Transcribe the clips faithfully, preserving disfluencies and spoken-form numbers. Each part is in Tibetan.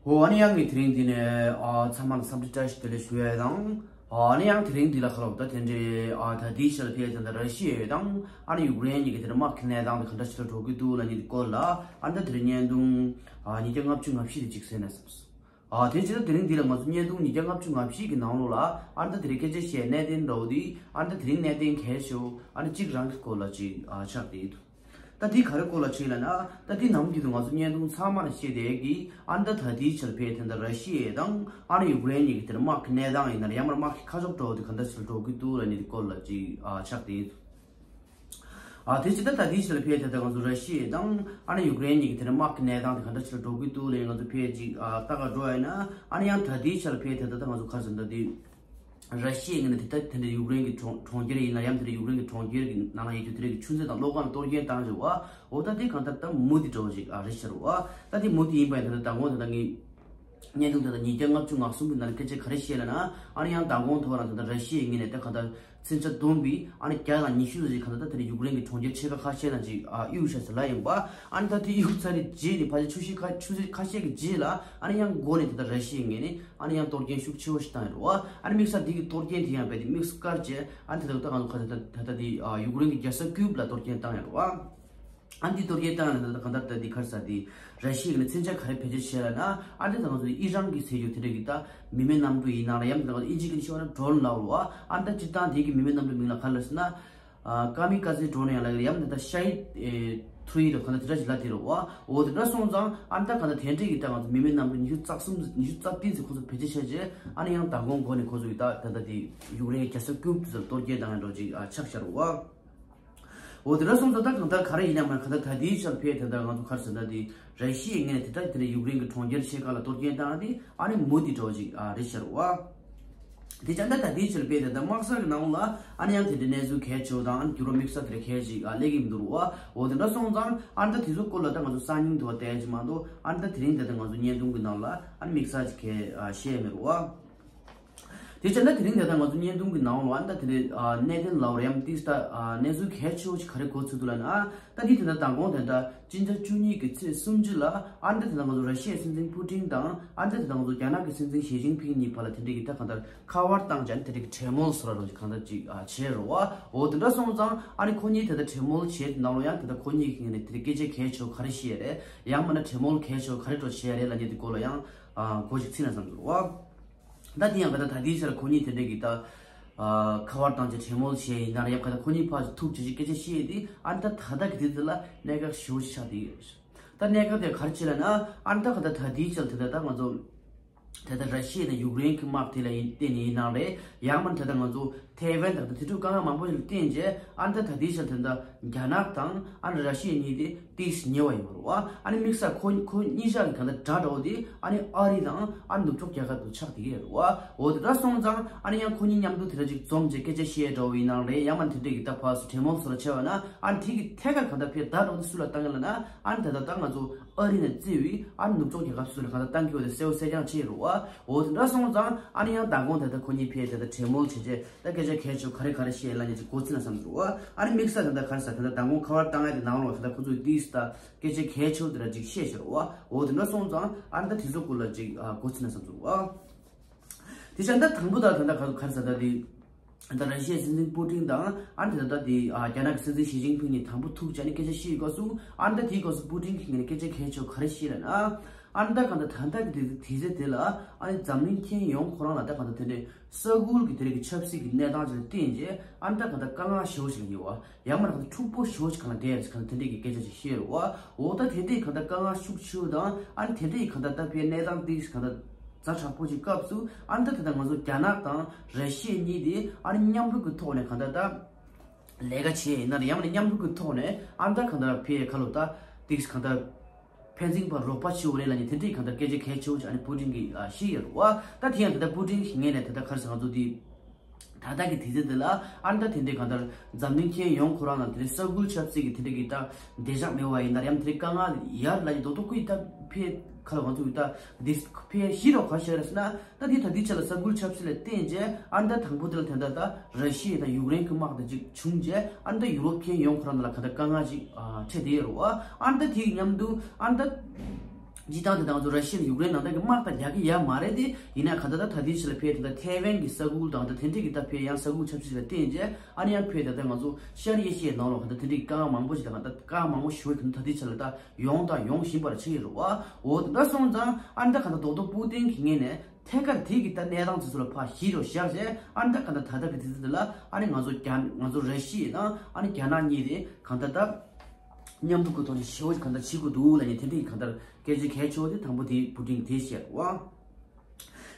ཨོ་ཨ་ནི་ཡང་ངས་དེ་རིང་འདི་ནས་ཨ་ཚང་མ་ལ་འཚམས་འདྲི་བཀྲ་ཤིས་བདེ་ལེགས་ཞུ་ཡས་དང་། ཨ་ནི་ཡང་དེ་རིང་འདི་ལ་ཁ་ལོག་ད་དེ་འདྲའི་ཨ་ད་ལྟའི་ཆར་ཕེ་དེ་འདྲ་ར་ཤི་ཡ་དང་ཨ་ནི་ཡུཀ་རེན་གཉིས་ཀྱི་དེ་འདྲ་དམག་གི་གནས་སྟངས་དེ་ག་འདྲ་ཞིག་ལ་འགྲོ་གི་འདུག་ལབ་མཁན་དེ་སྐོར་ལ་ཨ་ནི་ད་དེ་རིང་བརྙན་ཐུང་ཨ་ཉིས་བརྒྱ་ལྔ་བཅུ་ང་བཞི་དེ་གཅིག་གསན་ན་བསམས། ཨ་དེ་བྱས་ན་དེ་རིང་འདི་ལ་ང་ཚོ་བརྙན་ཐུང་ཉིས་བརྒྱ་ལྔ་བཅུ་ང་བཞི་གི་ནང་ལོགས་ལ་ཨ་ནི་ད་དེ་རིང་སྐད་ཆ་བཤད་གནད་དོན་འདྲ་བོ་དེ་ཨ་ནི་ད་དེ་རིང་གནད་དོན་གལ་ཆེ་བོ་ཨ་ནི་གཅིག་རང་གི་སྐོར་ལ་ཅིག་ཨ་ཆགས་བསྡད་ཡོད། ད་འདི་ག་རེ་སྐོར་ལ་ཆེ་ལབ་ན། ད་འདི་ནམ་རྒྱུན་དུ་ང་ཚོ་བརྙན་ཐུང་ཚང་མ་ལ་བཤད་བསྡད་ཀྱི་ཨ་ནི་ད་ད་ལྟའི་ཆར་ཕེ་དེ་འདྲ་ར་ཤི་ཡ་དང་ཨ་ནི་ཡུཀ་རེན་གཉིས་ཀྱི་དེར་དམག་གི་གནས་སྟངས་ཡིན་ན་ཡང་མར་དམག་གི་ཁ་ཕྱོགས་འགྲོ་བ་དེ་ག་འདྲ་ཞིག་འགྲོ་གི་འདུག་ལབ་ནི་དེ་སྐོར་ལ་ཅིག་ཨ་ཆགས་བསྡད་ཡོད། ཨ་དེ་ཕྱིན་ད་ད་ལྟའི་ཆར་ཕེ་དེ་ད་ང་ཚོ་ར་ཤི་ཡ་དང་ཨ་ནི་ཡུཀ་རེན་གཉིས་ཀྱི་དེར་དམག་གི་གནས་སྟངས་དེ་ག་འདྲ་ཞིག་འགྲོ་གི་འདུག་ལབ་ང་ཚོ་ཕེ་ཅིག་ཨ་ལྟ་ག་འགྲོ་ཡ་ཡིན་ན་ཨ་ནི་ཡང་ད་ལྟའི་ཆར་ཕེ་དེ་ད་ད་ང་ཚོ་ག་རེ་ཟེར་ད་དེ། ར་ཤི་ཡའི་ངོས་ནས་དེ་ལྟར་དེ་འདྲ་ཡུཀ་རེན་གྱི་གྲོང་གྲོང་ཁྱེར་ཡིན་ན་ཡང་དེ་འདྲ་ཡུཀ་རེན་གྱི་གྲོང་ཁྱེར་གྱི་ནང་ལ་ཡོད་རྒྱུ་དེ་འདྲ་གི་ཆུ་མཛོད་དང་གློག་ཁང་ལ་གཏོར་སྐྱོན་བཏང་བྱས་པ། འོ་ད་དེ་གང་ལྟར་ད་མུ་མཐུད་འགྲོ་བ་ཞིག་ཨ་རེད་ཤག་རེད་པ། ད་དེ་མུ་མཐུད་ཡིན་པ་ཡིན་ད་ད་དང་པོ་ད་ལྟ་ངས་བརྙན་ཐུང་ད་ལྟ་ཉིས་བརྒྱ་ལྔ་བཅུ་ང་གསུམ་གྱི་ནང་ལ་སྐད་ཆ་ག་རེ་བཤད་ལབ་ན། ཨ་ནི་ཡང་མདང་དགོང་ཐོག་རང་ད་ལྟ་ར་ཤི་ཡའི་ངོས་ནས་ད་གང་ལྟར་མཚོན་ཆ་བསྡོམས་པས་ཨ་ནི་བརྒྱ་དང་ཉི་ཤུ་ཙམ་ཞིག་གང་ལྟར་ད་དེ་འདྲ་ཡུཀ་རེན་གྱི་གྲོང་ཁྱེར་ཕྱེད་ཀ་ཁ་ཤས་ནང་ཅིག་ཨ་གཡུག་ཤག་ཟེར་ལབ་ཡིན་པ། ཨ་ནི་ད་དེ་གཡུག་ཚར་རེ་རྗེས་ནས་ཕལ་ཆེར་ཆུ་ཚོད་ཁ་ཆུ་ཚོད་ཁ་ཤས་ཀྱི་རྗེས་ལ་ཨ་ནི་ཡང་མགོ་ནས་ད་ལྟ་ར་ཤི་ཡའི་ངོས་ནས། ཨ་ནི་ཡང་གཏོར་སྐྱོན་ཤུགས་ཆེ་བོ་ཞིག་བཏང་ཡོད་རེད་པ། ཨ་ནི་དམིགས་བསལ་འདི་གི་གཏོར་སྐྱོན་དེ་ཡང་རྦད་དེ་དམིགས་སུ་བཀར་བྱས་ཨ་ནི་ད་ལྟ་ད་གང་ལྟར་ད་ལྟ་འདི་ཡུཀ་རེན་གྱི་རྒྱལ་ས་ཀིབ་ལ་གཏོར་སྐྱོན་བཏང་ཡོད་རེད་པ། ཨ་ནི་འདི་གཏོར་སྐྱོན་བཏང་ཡོད་ན་ད་ལྟ་གང་ལྟར་ད་འདི་ག་རེ་ཟེར་འདི་ར་ཤི་ཡ་གི་ནས་མཚོན་ཆ་ག་རེ་བེད་སྤྱོད་བྱས་ལབ་ན། ཨ་ནི་ད་ང་ཚོ་ཨི་རན་གྱི་ཟེར་རྒྱུ་དེ་འདྲ་གི་ད་མི་མེད་གནམ་གྲུ་ཡིན་ནའང་ལ་ཡང་ད་ང་ཚོ་ཨིན་ཇི་གི་ནས་ཤོད་ན་ཌོ་རོན་ལབ་རེད་པ། ཨ་ནི་ད་སྤྱིར་བཏང་དེ་གི་མི་མེད་གནམ་གྲུ་མིང་ལ་ག་རེ་ལབ་ཟེར་ན། ཀ་མི་ཀ་ཛེ་ཌོ་རོན་ཡང་ལབ་ཡ་རེད། ཡང་ད་ལྟ་ཤ་ཧིད་ཨེ་ཐི་རི་རེད་གང་ལྟར་དེ་འདྲ་ཞིག་ལབ་དེ་རེད་པ། འོ་དེ་འདྲ་སོང་ཙང་ཨ་ནི་ད་གང་ལྟར་དེ་འདྲས་ཀྱི་ད་ང་ཚོ་མི་མེད་གནམ་གྲུ་ཉི་ཤུ་རྩ་གསུམ་ཉི་ཤུ་རྩ་བདུན་ཙམ་ཁོ་ཚོ་བེད་སྤྱོད་བྱས་རྗེས་ཨ་ནི་ཡང་མདང་དགོང་འགོ་ནས་ཁོ་ཚོ་གི་ད་ད་ལྟ་དེ་ཡུཀ་རེན་རྒྱལ་ས་ཀིབ་དེ་ཚོར་གཏོར་སྐྱོན་བཏང་ཡ་འདྲ་ཅིག་ཨ་ཆགས་ཤག་རེད་པ། འོ་དེ་འདྲ་སོང་ཙང་ད་གང་ལྟར་ག་རེ་ཡིན་ན་མ་གང་ལྟར་ད་ལྟའི་ཆར་ཕེ་དེ་འདྲ་ང་ཚོ་ག་རེ་ཟེར་ན་དེ་ར་ཤི་ཡའི་ངོས་ནས་དེ་འདྲ་དེ་འདྲ་ཡུཀ་རེན་གྱི་གྲོང་ཁྱེར་ཕྱེད་ཀ་ལ་གཏོར་སྐྱོན་བཏང་ཡ་དེ་ཨ་ནི་མུ་མཐུད་འགྲོ་བ་ཅིག་ཨ་རེད་ཤག་རེད་པ། དེ་ཙང་ད་ད་ལྟའི་ཆར་དཔེ་དེ་ད་དམག་ས་གི་ནང་ལ་ཨ་ནི་ཡང་དེ་འདྲའི་གནས་ཚུལ་གལ་ཆེ་བོ་དང་ཨ་ནི་འགྱུར་བ་དམིགས་བསལ་དེ་འདྲ་གལ་ཅིག་ཨ་སླེབས་ཀྱི་མི་འདུག་རུ་བ། འོ་དེ་འདྲ་སོང་ཙང་ཨ་ནི་ད་དེ་ཚོ་སྐོར་ལ་ད་ང་ཚོ་སང་ཉིན་དུ་བ་བལྟས་ཀྱི་མ་གཏོགས་ཨ་ནི་ད་དེ་རིང་དེ་ད་ང་ཚོ་བརྙན་ཐུང་གི་ནང་ལ་ཨ་ནི་དམིགས་བསལ་ཅིག་གལ་ཨ་བཤད་མེད་རུ་བ། དེ་ཙང་ད་དེ་རིང་དེ་ད་ང་ཚོ་བརྙན་ཐུང་གི་ནང་ལ་ཨ་ནི་ད་དེ་འདྲའི་ཨ་གནད་དོན་ལབ་རེད་ཡང་དེ་ད་ཨ་གནས་ཚུལ་གལ་ཆེ་བོ་ཅིག་ག་རེ་གོ་ཚུལ་འདུག་ལབ་ན། ད་འདི་དེ་འདྲ་མདང་དགོང་དེ་འདྲ་སྤྱི་ཟླ་བཅུ་གཉིས་ཀྱི་ཚེས་སུམ་ཅུ་ལ་ཨ་འདྲ་དེ་འདྲ་ང་ཚོ་ར་ཤི་ཡའི་སྲིད་འཛིན་པུ་ཏིན་དང་ཨ་འདྲ་དེ་འདྲ་ང་ཚོ་རྒྱ་ནག་གི་སྲིད་འཛིན་ཞི་ཅིན་ཕིང་གཉིས་བར་ལ་དེ་འདྲ་གི་ད་གང་ལྟར་ཁ་པར་བཏང་བྱས་ཨ་ནི་དེ་འདྲ་གི་གྲོས་མོལ་བཟོ་འདྲ་རོ་ཅིག་གང་ལྟར་ཅིག་ཨ་བྱས་རོ་བ། འོ་དེ་འདྲ་སོང་ཙང་ཨ་ནི་ཁོ་གཉིས་དེ་འདྲ་གྲོས་མོལ་བྱས་དེ་ནང་ལོགས་ཡང་དེ་འདྲ་ཁོ་གཉིས་ཀྱི་ངོས་ནས་དེ་འདྲ་སྐད་ཆ་གལ་ཆེ་བོ་ག་རེ་བཤད་རེད། ཡང་མིན་ན་གྲོས་མོལ་གལ་ཆེ་བོ་ག་རེ་འགྲོ་བྱས་རེད་ལབ་མཁན་དེ་སྐོར་ལ་ཡང་ཨ་གོ་ཅིག་ཚིག་ན་བསམ་འདུག་རོ་བ། ད་དེ་ཡང་ག་ད་ད་དེའི་ཆར་ཁོ་གཉིས་དེ་འདྲ་གི་ད་ཨ་ཁ་པར་བཏང་བྱས་གྲོས་མོལ་བྱས་ཡིན་ན་ཡང་ག་ད་ཁོ་གཉིས་ཕར་ཐུག་བྱས་ཅིག་སྐད་ཆ་བཤད་དེ་ཨ་ནི་ད་ད་ལྟ་གི་དུས་ཚོད་ལ་གནད་འགག་ཞེ་པོ་ཅིག་ཆགས་བསྡད་ཡོད་རེད། ད་གནད་འགག་དེ་ག་རེ་བྱས་ལབ་ན་ཨ་ནི་ད་ག་ད་ད་དེའི་ཆར་དེ་ད་ད་ང་ཚོ་དེ་ད་ར་ཤི་ཡ་དང་ཡུཀ་རེན་གྱི་དམག་དེ་ལ་ཡིན་བརྟེན་ནས་ཡིན་ནའང་རེད། ཡང་མིན་དེ་ད་ང་ཚོ་ཐའེ་ཝན་དང་ད་དེ་འདྲ་དཀའ་ངལ་མང་པོ་ཞིག་ལ་བརྟེན་བྱས་ཨ་ནི་ད་ད་དེའི་ཆར་དེ་ད་རྒྱ་ནག་དང་ཨ་ནི་ར་ཤི་ཡ་གཉིས་དེ། ཏིས་ཉེ་བ་ཡོད་རེད་བ། ཨ་ནི་དམིགས་བསལ་ཁོ་ཁོ་གཉིས་ཆ་གི་ག་ད་དགྲ་འདྲ་བོ་དེ་ཨ་ནི་ཨ་རི་དང་ཨ་ནི་ནུབ་ཕྱོགས་རྒྱལ་ཁབ་ཏུ་ཆགས་བསྡད་ཀྱི་ཡོད་རེད་བ། འོ་དེ་འདྲ་སོང་ཙང་ཨ་ནི་ཡང་ཁོ་གཉིས་མཉམ་དུ་དེ་འདྲ་ཅིག་འཛོམས་བྱས་སྐད་ཆ་བཤད་འདྲ་བོ་ཡིན་ནའང་རེད། ཡང་མིན་དེ་འདྲ་གི་ད་ཕར་ཚུར་གྲོས་མོལ་བཟོ་འདྲ་བྱས་པ་ན་ཨ་ནི་དེ་གི་ཐད་ཀར་ག་ད་ཕེ་བརྡ་འདྲ་བོ་དེ་སུ་ལ་བཏང་གི་ལབ་ན་ཨ་ནི་ད་ད་ད་ང་ཚོ་ཨ་རི་ནས་བརྩིས་པའི་ཨ་ནི་ནུབ་ཕྱོགས་རྒྱལ་ཁབ་སུ་ལ་ག་ད་བཏང་གི་ཡོད་དེ་གསལ་པོ་གསལ་རྐྱང་ཅིག་རེད་བ། འོ་དེ་འདྲ་སོང་ཙང་ཨ་ནི་ཡང་མདང་དགོང་དེ་ད་ཁོ་གཉིས་ཕེ་དེ་ད་གྲོས་མོལ་བྱས་རྗེས། ད་སྐད་ཆ་གལ་ཆེ་ག་རེ་ག་རེ་བཤད་ལབ་ཡ་ཅིག་གོ་ཚིག་ན་བསམ་འདུག་ཨ་ནི་དམིགས་བསལ་ད་ལྟ་ག་རེ་ཟེར་ད་ལྟ་མདང་དགོང་ཁ་པར་བཏང་ཡ་དེ་ནང་ལོགས་ད་ལྟ་ཁོ་ཚོས་ཏིས་ད་སྐད་ཆ་གལ་ཆེ་དེ་འདྲ་ཅིག་བཤད་ཤག་རོ་ཨ། འོ་དེ་འདྲ་སོང་ཙང་ཨ་ནི་ད་དེ་ཚོ་སྐོར་ལ་ཅིག་ཨ་གོ་ཚིག་ན་བསམ་འདུག་ཨ། དེ་བྱས་ད་དང་པོ་ད་ད་ལྟ་ག་ག་རེ་ཟེར་ད་དེ་ད་ར་ཤི་ཡའི་སྲིད་འཛིན་པུ་ཏིན་དང་ཨ་ནི་ད་ད་དེ་ཨ་རྒྱ་ནག་གི་སྲིད་འཛིན་ཞི་ཅིན་ཕིང་གཉིས་དང་པོ་ཐུག་བྱས་ནས་སྐད་ཆ་བཤད་ཡོད་སྐབས་སུ་ཨ་ནི་ད་དེའི་སྐབས་སུ་པུ་ཏིན་གྱིས་ངས་སྐད་ཆ་གལ་ཆེ་ག་རེ་བཤད་ལབ་ན། ཨ་ནི་ད་གང་ལྟར་ད་ལྟ་གི་དུས་དུས་ཚོད་དེ་ལ་ཨ་ནི་འཛམ་གླིང་ཁྱོན་ཡོངས་ཁོ་རང་ལ་ད་གང་ལྟར་དེ་འདྲའི་ས་ཁུལ་གྱི་དེ་རིགས་ཀྱི་ཆབ་སྲིད་ཀྱི་གནས་སྟངས་ཅིག་ལ་བརྟེན་རྗེས་ཨ་ནི་ད་གང་ལྟར་དཀའ་ངལ་ཞེ་པོ་ཞིག་ལ་ཉེ་བ་ཡང་མིན་ན་གང་ལྟར་འཁྲུག་པོ་ཞེ་པོ་ཞིག་གང་ལ་འདྲེས་ཡོད་ཟེར་གང་ལྟར་དེ་འདྲས་ཀྱི་སྐད་ཆ་ཞིག་བཤད་རེད་བ། འོ་ད་དེ་འདྲས་གང་ལྟར་དཀའ་ངལ་ཤུགས་ཆེ་བོ་དང་ཨ་ནི་དེ་འདྲས་ཀྱི་གང་ལྟར་ད་ཕའི་གནས་སྟངས་དེ་གང་ལྟར་ཛ་དྲག་པོ་ཅིག་སྐབས་སུ་ཨ་ནི་ད་དེ་ད་ང་ཚོ་རྒྱ་ནག་དང་ར་ཤི་ཡ་གཉིས་དེ་ཨ་ནི་མཉམ་རུབ་ཀྱི་ཐོག་ནས་གང་ལྟར་ད། ལས་ཀ་བྱས་ཡིན་ན་ཡང་མིན་ན་མཉམ་རུབ་ཀྱི་ཐོག་ནས་ཨ་ནི་ད་གང་ལྟར་ཕའི་ཁ་ལོ་ད་ཏིག་གང་ལྟར་ཕན་ཚུན་བར་རོགས་པ་བྱེད་འོ་རེད་ལབ་ནས་དེ་འདྲའི་གང་ལྟར་སྐད་ཆ་གལ་ཆེ་བོ་ཅིག་ཨ་ནི་པུ་ཏིན་གྱིས་ཨ་བཤད་ཡོད་རེད་བ། ད་དེ་ཡང་ད་ལྟ་པུ་ཏིན་གྱི་ངོས་ནས་ད་ལྟ་ག་རེ་ཟེར་ང་ཚོ་འདི་ད་ལྟ་གི་དུས་ཚོད་འདི་ལ་ཨ་ནི་ད་དེ་འདྲའི་གང་ལྟར་འཛམ་གླིང་ཁྱོན་ཡོངས་ཁོ་རང་ལ་དེ་འདྲའི་ས་ཁུལ་ཆབ་སྲིད་ཀྱི་དེ་འདྲའི་གི་ད་བདེ་འཇགས་མེད་པ་ཡིན་ན་ཡང་དེ་འདྲའི་དཀའ་ངལ་ཡར་ལ་ཡི་རྡོག་རྡོག་ཁོ་ཡི་ད་ཕའི་ཁ་ལོ་ང་ཚོ་ཡི་ད་འདི་ཕའི་ཤི་རོགས་ག་ཤེས་རེད་ཟེར་ན། ད་འདི་ད་འདི་ཆ་ལ་ས་ཁུལ་ཆབ་སྲིད་ལ་བརྟེན་རྗེས་ཨ་ནི་ད་དང་པོ་དེ་ལ་དེ་འདྲ་ད་ར་ཤི་ཡ་དང་ཡུཀ་རེན་གྱི་དམག་དེ་ཅིག་བྱུང་རྗེས་ཨ་ནི་ད་ཡུ་རོབ་ཁྱོན་ཡོངས་ཁོ་རང་ད་ལ་ག་ད་དཀའ་ངལ་ཅིག་ཨ་འཕྲད་དེ་ཡོད་རེད་བ། ཨ་ནི་ད་དེ་གི་མཉམ་དུ་ཨ་ནི་ད་ སྤྱིར་བཏང་དེ་དང་ང་ཚོ་ར་ཤི་ཡ་ནས་ཡུཀ་རེན་ནང་ད་གི་དམག་ད་རྒྱག་གི་ཡ་མ་རེད་དེ། ཡིན་ན་ག་ད་ད་ད་ལྟའི་ཆ་ལ་ཕེ་དེ་ད་ཐའེ་ཝན་གྱི་ས་ཁུལ་དང་ད་དེ་འདྲས་ཀྱི་ད་ཕེ་ཡང་ས་ཁུལ་ཆབ་སྲིད་ལ་བརྟེན་རྗེས་ཨ་ནི་ཡང་ཕེ་ད་ད་ང་ཚོ་ཤར་ཨེ་ཤི་ཡའི་ནང་ལོགས་ག་ད་དེ་འདྲས་ཀྱི་དཀའ་ངལ་མང་པོ་ཞིག་ད་ག་ད་དཀའ་ངལ་མང་པོ་ཞིག་ག་ད་ད་ལྟའི་ཆ་ལ་ད་ཡོང་དང་ཡོང་བཞིན་པར་ཆགས་ཡོད་རེད་བ། འོ་དེ་འདྲ་སོང་ཙང་ཨ་ནི་ད་ག་ད་རྡོག་རྡོག་པུ་ཏིན་གྱི་ངོས་ནས་ཐད་ཀར་དེ་གི་ད་གནས་སྟངས་དེ་ཚོ་ལ་ཕར་གཞི་རུ་བཞག་རྗེས་ཨ་ནི་ད་ག་ད་ད་ད་གི་དུས་ཚོད་འདི་ལ་ཨ་ནི་ང་ཚོ་རྒྱ་ང་ཚོ་ར་ཤི་ཡ་དང་ཨ་ནི་རྒྱ་ནག་གཉིས་དེ་ག་ད་ད། མཉམ་རུབ་ཀྱི་ཐོག་ནས་ཞེ་པོ་གང་ལྟར་བྱེད་དགོས་འདུག་ལབ་ནས་དེ་འདྲའི་གང་ལྟར་སྐད་ཆ་གལ་ཆེ་བོ་དེ་དང་པོ་དེ་པུ་ཏིན་དེ་བཤད་འདུག་ཨ།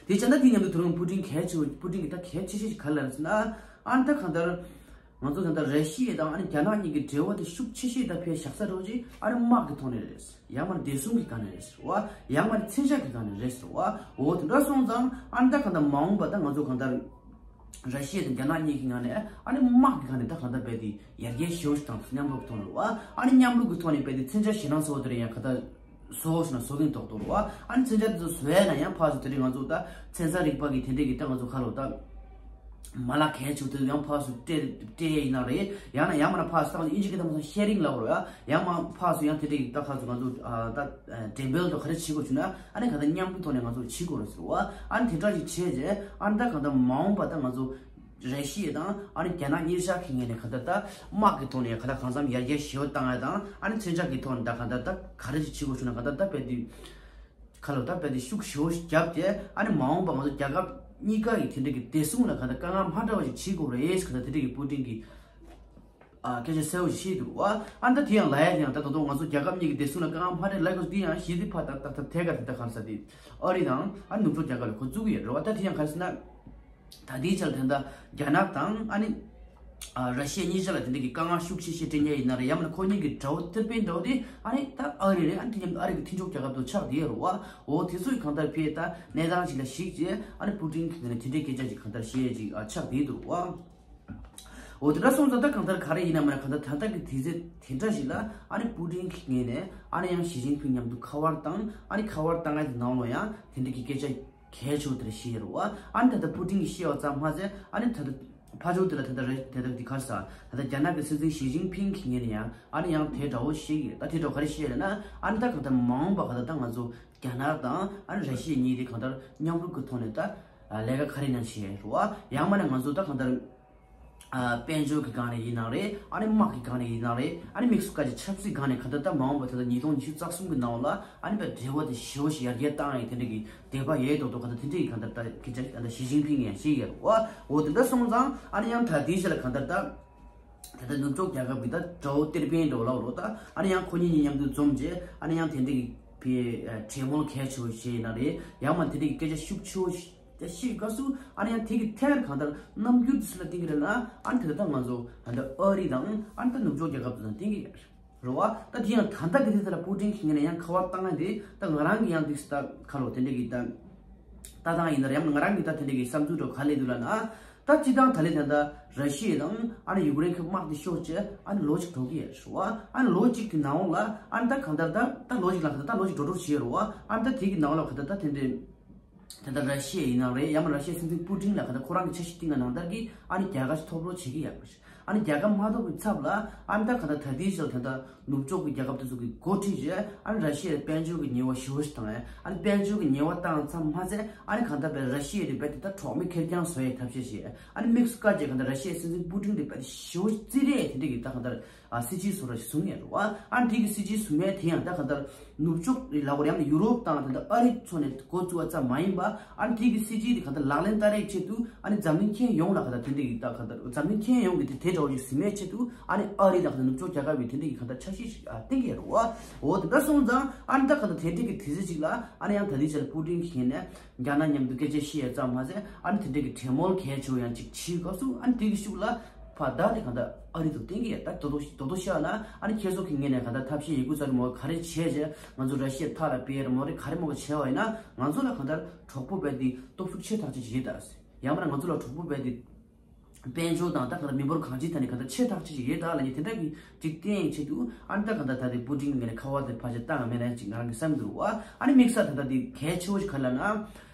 དེ་བྱས་ན་དེ་མཉམ་དུ་དེ་རིང་པུ་ཏིན་གལ་ཆེ་བོ་པུ་ཏིན་གྱི་ད་གལ་ཆེ་ཤོས་ཤིག་ག་རེ་ལབ་ཟེར་ན། ཨ་ནི་ད་གང་ལྟར་ང་ཚོ་ད་ལྟ་ར་ཤི་ཡ་དང་ཨ་ནི་རྒྱ་ནག་གཉིས་ཀྱི་འབྲེལ་བ་དེ་ཤུགས་ཆེ་ཤོས་ད་ཕར་བཞག་ས་རེད་ཅེ་ཨ་ནི་དམག་གི་ཐོག་ནས་རེད། ཡང་མ་ནི་བདེ་སྲུང་གི་སྒང་ནས་རེད་ཟེར་བ། ཡང་མ་ནི་མཚོན་ཆ་གི་སྒང་ནས་རེད་ཟེར་བ། འོ་དེ་འདྲ་སོང་ཙང་ཨ་ནི་ད་གང་ལྟར་མ་འོངས་པ་ད་ང་ཚོ་གང་ལྟར། ར་ཤི་ཡ་དང་རྒྱ་ནག་གཉིས་ཀྱི་ངང་ནས་ཨ་ནི་དམག་གི་སྒང་ནས་ད་གང་ལྟར་རྦད་དེ་ཡར་རྒྱས་ཞེ་པོ་ཞིག་བཏང་སོང་། མཉམ་རུབ་ཀྱི་ཐོག་ནས་རེད་བ། ཨ་ནི་མཉམ་རུབ་ཀྱི་ཐོག་ནས་རྦད་དེ་མཚོན་ཆ་ཞེད་སྣང་ཚ་བོ་དེ་རེད། ཡང་ག་ད་བཟོ་ཞེད་སྣང་བཟོ་གིན་ཏོག་ཏོག་རེད་བ། ཨ་ནི་མཚོན་ཆ་དེ་ཚོ་བཟོ་ཡ་ན་ཡང་ཕར་ཚུར་དེ་རིང་ང་ཚོ་ད་ཚན་རྩལ་རིག་པ་གི་དེ་འདྲས་ཀྱི་ད་ང་ཚོ་ཁ་ལོ་ད་མ་ལག་གལ་ཆེ་བོ་དེ་ཡང་ཕར་ཚུར་སྤྲད་སྤྲད་ཡིན་ན་རེད། ཡང་ན་ཡང་མ་ན་ཕར་ཚུར་ད་ང་ཚོ་ཨིན་ཇི་སྐད་ད་མ་སོང་ཤེ་རིང་ལབ་རེད་བ། ཡང་མ་ཕར་ཚུར་ཡང་དེ་འདྲས་ཀྱི་ད་ཁ་ཚུར་ང་ཚོ་ད་འགྲེམས་སྤེལ་དང་ག་རེ་བྱེད་དགོས་བྱུང་ན་ཨ་ནི་ག་ད་མཉམ་རུབ་ཐོག་ནས་ང་ཚོ་བྱེད་དགོས་རེད་ཟེར་བ། ཨ་ནི་དེ་འདྲ་ཞིག་བྱས་རྗེས་ཨ་ནི་ད་གང་ལྟར་མ་འོངས་པ་ད་ང་ཚོ་ར་ཤི་ཡ་དང་ཨ་ནི་རྒྱ་ནག་གཉིས་ཆ་གི་ངོས་ནས་གང་ལྟར་ད་དམག་གི་ཐོག་ནས་གང་ལྟར་གང་འཚམ་ཡར་རྒྱས་ཞེ་པོ་བཏང་ཡ་དང་ཨ་ནི་མཚོན་ཆ་གི་ཐོག་ནས་ད་གང་ལྟར་ད་ག་རེ་ཞིག་བྱེད་དགོས་བྱུང་ན་གང་ལྟར་ད་རྦད་དེ་ཁ་ལོ་ད་རྦད་དེ་ཤུགས་ཞེ་པོ་ཞིག་བརྒྱབ་སྟེ་ཨ་ནི་མ་འོངས་པ་ང་ཚོ་རྒྱལ་ཁབ་གཉིས་ཀ་ཡི་དེ་འདྲ་གི་བདེ་སྲུང་ལ་གང་ལྟར་དཀའ་ངལ་མ་འདྲ་བ་ཞིག་བྱེད་དགོས་རེད། གང་ལྟར་དེ་འདྲ་གི་པུ་ཏིན་གྱི་ཨ། སྐད་ཆ་གསལ་བོ་ཞིག་བཤད་འདུག་བ། ཨ་ནི་ད་དེ་ཡང་ལབ་ཡ་དེ་ཡང་ད་ད་དུང་ང་ཚོ་རྒྱལ་ཁབ་གཉིས་ཀྱི་བདེ་སྲུང་ལ་དཀའ་ངལ་མ་འདྲ་ལབ་དགོས་དེ་ཡང་གཞི་དེ་ཕར་ད་ད་ད་ཐད་ཀར་དེ་ད་ག་རེ་ཟེར་དེ་ཨ་རི་དང་ཨ་ནུབ་ཕྱོགས་རྒྱལ་ཁབ་ལ་ཁོ་བཙུགས་ཀྱི་ཡོད་རེད་བ། ད་དེ་ཡང་ག་རེ་ཟེར་ན། ད་ལྟའི་ཆར་དེ་འདྲ་རྒྱ་ནག་དང་ཨ་ནི་ཨ་ར་ཤི་ཡ་གཉིས་ཆ་ལ་དེ་འདྲ་གི་དཀའ་ངལ་ཤུགས་ཆེ་ཤོས་འཕྲད་མཁན་ཡིན་ན་རེད། ཡང་མིན་ན་ཁོ་གཉིས་ཀྱི་དགྲ་བོ་ཐེར་དཔེ་འདྲ་བོ་དེ་ཨ་ནི་ད་ཨ་རི་རེད། ཨ་ནི་དེ་མཉམ་དུ་ཨ་རི་གི་མཐུན་ཕྱོགས་རྒྱལ་ཁབ་དུ་ཆགས་བསྡད་ཡོད་རེད་བ། འོ་དེ་ཚོ་ཡི་གང་ལྟར་ཕར་ད་གནས་སྟངས་ཅིག་ལ་གཞིགས་རྗེས་ཨ་ནི་པུ་ཏིན་གྱི་ངོས་ནས་དེ་འདྲའི་སྐད་ཆ་ཅིག་གང་ལྟར་བཤད་ཅིག་ཨ་ཆགས་བསྡད་འདུག་བ། འོ་དེ་འདྲ་སོང་ཙང་ད་གང་ལྟར་ག་རེ་ཡིན་ན་མིན་ན་གང་ལྟར་ད་ལྟ་གི་དུས་ཚོད་དེ་འདྲ་ཞིག་ལ་ཨ་ནི་པུ་ཏིན་གྱི་ངོས་ནས་ཨ་ནི་ཡང་ཞི་ཅིན་ཕིང་མཉམ་དུ་ཁ་པར་བཏང་། ཨ་ནི་ཁ་པར་བཏང་ཡ་དེ་ནང་ལོགས་ཡང་དེ་འདྲ་གི་སྐད་ཆ་གལ་ཆེ་བོ་དེ་འདྲ་བཤད་ཡོད་རེད་བ། ཨ་ནི་ད་ལྟ་པུ་ཏིན་གྱིས་བཤད་པ་ཙམ་མ་ཟད་ཨ་ནི་ད་ལྟ་ཕར་ཕྱོགས་དེ་ལ་ད་ལྟ་རེད་དེ་ལྟ་གི་ག་རེ་ཟེར་ད་ལྟ་རྒྱ་ནག་གི་སྲིད་འཛིན་ཞི་ཅིན་ཕིང་གི་ངོས་ནས་ཡང་ཨ་ནི་ཡང་དེ་འདྲ་བོ་བཤད་ཀྱི་ཡོད། ད་དེ་འདྲ་ག་རེ་བཤད་ཡོད་ལབ་ན་ཨ་ནི་ད་གང་ལྟར་མ་འོངས་པ་ག་ད་ད་ང་ཚོ་རྒྱ་ནག་དང་ཨ་ནི་ར་ཤི་ཡ་གཉིས་དེ་གང་ལྟར་མཉམ་རུབ་ཀྱི་ཐོག་ནས་ད་ལས་ཀ་ག་རེ་ཡིན་ན་བྱེད་རེད་བ། ཡང་མིན་ན་ང་ཚོ་ད་གང་ལྟར། ཨ་དཔལ་འབྱོར་གྱི་སྒང་ནས་ཡིན་ན་རེད། ཨ་ནི་དམག་གི་སྒང་ནས་ཡིན་ན་རེད། ཨ་ནི་དམིགས་སུ་བཀར་ཏེ་ཆབ་སྲིད་སྒང་ནས་གང་ལྟར་ད་མ་འོངས་པ་ད་ལྟ་ཉིས་སྟོང་ཉི་ཤུ་རྩ་གསུམ་གྱི་ནང་ལ་ཨ་ནི་དཔེ་འབྲེལ་བ་དེ་ཞེ་པོ་ཞིག་ཡར་རྒྱས་བཏང་ཡག་དེ་འདྲ་གི་འདོད་པ་ཡོད་མདོག་མདོག་གང་ལྟར་དེ་འདྲ་གི་གང་ལྟར་ད་སྐད་ཆ་ད་ལྟ་ཞི་ཅིན་ཕིང་ཡང་བཤད་ཡོད་རེད་བ། འོ་དེ་འདྲ་སོང་ཙང་ཨ་ནི་ཡང་ད་ལྟའི་ཆ་ལ་གང་ལྟར་ད་ད་ལྟ་ནུབ་ཕྱོགས་རྒྱལ་ཁབ་ཀྱི་ད་དགྲ་བོ་ཐེར་དཔེ་འདྲ་བོ་ལབ་རོགས། ད་ཨ་ནི་ཡང་ཁོ་གཉིས་གཉིས་མཉམ་དུ་འཛོམས་རྗེས་ཨ་ནི་ཡང་དེ་འདྲ་གི་དཔེ་གྲོས་མོལ་གལ་ཆེ་བོ་བྱས་ཡིན་ན་རེད། ཡང་མིན་དེ་འདྲ་གི་སྐད་ཆ་ཤུགས་ཆེ་བོ་ཞིག་ད་ཤེས་དགོས་སུ་ཨ་ནི་ཡང་དེ་གི་ཐད་གང་ལྟར་རྣམ་འགྱུར་དུ་སུ་ལ་བསྟན་གྱི་རེད་ན་ཨ་ནི་དེ་ལྟ་ང་ཚོ་ད་ལྟ་ཨ་རི་དང་ཨ་ནི་ད་ནུབ་ཕྱོགས་རྒྱལ་ཁབ་དེ་ཚོ་བསྟན་གྱི་རེད་བ། ད་དེ་ཡང་ད་ལྟ་གི་དེ་ལྟ་ལ་པུ་ཏིན་གྱི་ངོས་ནས་ཡང་ཁ་པར་བཏང་ཡ་དེ་ད་ང་རང་གི་ཡང་དེ་སུ་ད་ཁ་ལོ་དེ་འདྲ་གི་ད་ལྟ་སྟངས་ཡིན་ན་རེད། ཡང་ང་རང་གི་ད་དེ་འདྲ་གི་བསམ་ཚུལ་འདྲ་ག་ལས་འདུག་ལབ་ན་ད་སྤྱིར་བཏང་ད་ལས་ད་ལྟ་ར་ཤི་ཡ་དང་ཨ་ནི་ཡུཀ་རེན་གྱི་དམག་དེ་ཤོར་རྗེས་ཨ་ནི་ལོ་གཅིག་འགྲོ་གི་ཡོད་རེད་བ། ཨ་ནི་ལོ་གཅིག་གི་ནང་ལ་ཨ་ནི་ད་གང་ལྟར་ད་ད་ལོ་གཅིག་ལ་ད་ལོ་གཅིག་འགྲོ་འགྲོ་བྱས་རེད་བ། ཨ་ནི་ད་དེ་གི་ནང་ལ་ག་ད་ད་དེ་འདྲ། ད་ལྟ་ར་ཤི་ཡ་ཡིན་ནའང་རེད། ཡང་ན་ར་ཤི་ཡའི་སྲིད་འཛིན་པུ་ཏིན་ལ་ག་ད་ཁོ་རང་གི་འཆར་གཞི་བཏིང་བ་ནང་ལྟར་གྱི་ཨ་ནི་རྒྱལ་ཁ་ཞིག་ཐོབ་རོགས་བྱེད་ཀྱི་ཡོད་པ་རེད། ཨ་ནི་རྒྱལ་ཁ་མ་ཐོབ་པའི་ཚབ་ལ་ཨ་ནི་ད་ག་ད་ད་ལྟའི་ཆར་ད་ལྟ་ནུབ་ཕྱོགས་ཀྱི་རྒྱལ་ཁབ་དེ་ཚོ་གིས་འགོ་ཁྲིད་བྱས་ཨ་ནི་ར་ཤི་ཡའི་དཔལ་འབྱོར་གྱི་ཉེས་པ་ཞེ་པོ་ཞིག་བཏང་ཡ། ཨ་ནི་དཔལ་འབྱོར་གྱི་ཉེས་པ་བཏང་ཙམ་མ་ཟད་ཨ་ནི་གང་ལྟར་བས་ར་ཤི་ཡ་དེ་རྦད་དེ་ད་གྲོགས་མེད་ཁེར་རྐྱང་བཟོ་ཡའི་ཐབས་ཤེས་བྱས། ཨ་ནི་དམིགས་སུ་བཀར་བྱས་གང་ལྟར་ར་ཤི་ཡའི་སྲིད་འཛིན་པུ་ཏིན་དེ་རྦད་དེ་ཞེ་པོ་ཞིག་རྩིས་རེད་དེ་འདྲ་གི་ད་གང་ལྟར། ཨ་སྲིད་ཇུས་བཟོ་འདྲ་ཞིག་བཟུང་ཡོད་རེད་བ། ཨ་འདི་གི་སྲིད་ཇུས་བཟུང་ཡས་དེ་ཡང་ད་གང་ལྟར་ནུབ་ཕྱོགས་ལ་གོ་ཡང་ན་ཡུ་རོབ་དང་ད་ལྟ་ཨ་རི་ཚོ་ནས་འགོ་བཙུགས་པ་ཙམ་མ་ཡིན་པ། ཨ་འདི་གི་སྲིད་ཇུས་དེ་གང་ལྟར་ལག་ལེན་བསྟར་ཡས་ཆེད་དུ་ཨ་ནི་འཛམ་གླིང་ཁྱོན་ཡོངས་ལ་གང་ལྟར་དེ་འདྲ་གི་ད་གང་ལྟར་འཛམ་གླིང་ཁྱོན་ཡོངས་ཀྱི་དེ་དེ་འདྲ་བོ་ཞིག་ཟིན་ཡས་ཆེད་དུ་ཨ་ནི་ཨ་རི་དང་གང་ལྟར་ནུབ་ཕྱོགས་རྒྱལ་ཁབ་ཀྱི་དེ་འདྲ་གི་གང་ལྟར་འཆར་གཞི་ཞིག་ཨ་བཏིང་གི་ཡོད་རེད་བ། འོ་དེ་འདྲ་སོང་ཙང་ཨ་ནི་ད་གང་ལྟར་དེ་འདྲ་གི་དུས་ཚོད་ཅིག་ལ་ཨ་ནི་ཡང་ད་ལྟའི་ཆར་པུ་ཏིན་གྱི་ངོས་ནས། རྒྱ་ནག་མཉམ་དུ་སྐད་ཆ་བཤད་ཡ་ཙམ་མ་ཟད་ཨ་ནི་དེ་འདྲའི་གི་གྲོས་མོལ་གལ་ཆེ་བོ་ཡང་ཅིག་བྱེད་དགོས་སུ་ཨ་ནི་དེ་གི་ཤུགས་ལ་ཕར་ད་དེ་གང་ལྟར་ཨ་རི་དུ་བསྟན་གི་ཡ། ད་དོ་དོ་དོ་དོ་བཤད་ན་ཨ་ནི་ཁྱེད་ཚོ་གི་ངོས་ནས་གང་ལྟར་ཐབས་ཤེས་ཡི་གུ་ཚ་རི་མོ་ག་རེ་བྱས་རྗེས་ང་ཚོ་ར་ཤི་ཡ་ཐག་ལ་སྤེལ་རི་མོ་རེ་ག་རེ་མོ་ག་བྱས་བ་ཡིན་ན་ང་ཚོ་ལ་གང་ལྟར་གྲོགས་པོ་རྦད་དེ་སྟོབས་ཤུགས་ཆེ་ཐག་ཆོད་ཅིག་ཡོད་ད། ཡང་མིན་ན་ང་ཚོ་ལ་གྲོགས་པོ་རྦད་དེ། དཔལ་འབྱོར་དང་ད་ག་ལ་མི་འབོར་གང་ཅིའི་ཐད་ནས་ག་ད་ཆེ་ཐག་ཆོད་ཅིག་ཡོད་ད་ལབ་ནས་དེ་འདྲ་གི་ཅིག་བསྟན་ཡས་ཆེད་དུ་ཨ་ནི་ད་ག་ད་ད་དེ་པུ་ཏིན་ངོས་ནས་ཁ་པར་དེ་ཕར་ཕྱིར་བཏང་མེད་ན་ཅིག་ང་རང་གི་བསམ་འདུག་བ། ཨ་ནི་དམིགས་བསལ་ད་ད་དེ་གལ་ཆེ་བོ་ཞིག་ག་ལབ་ན་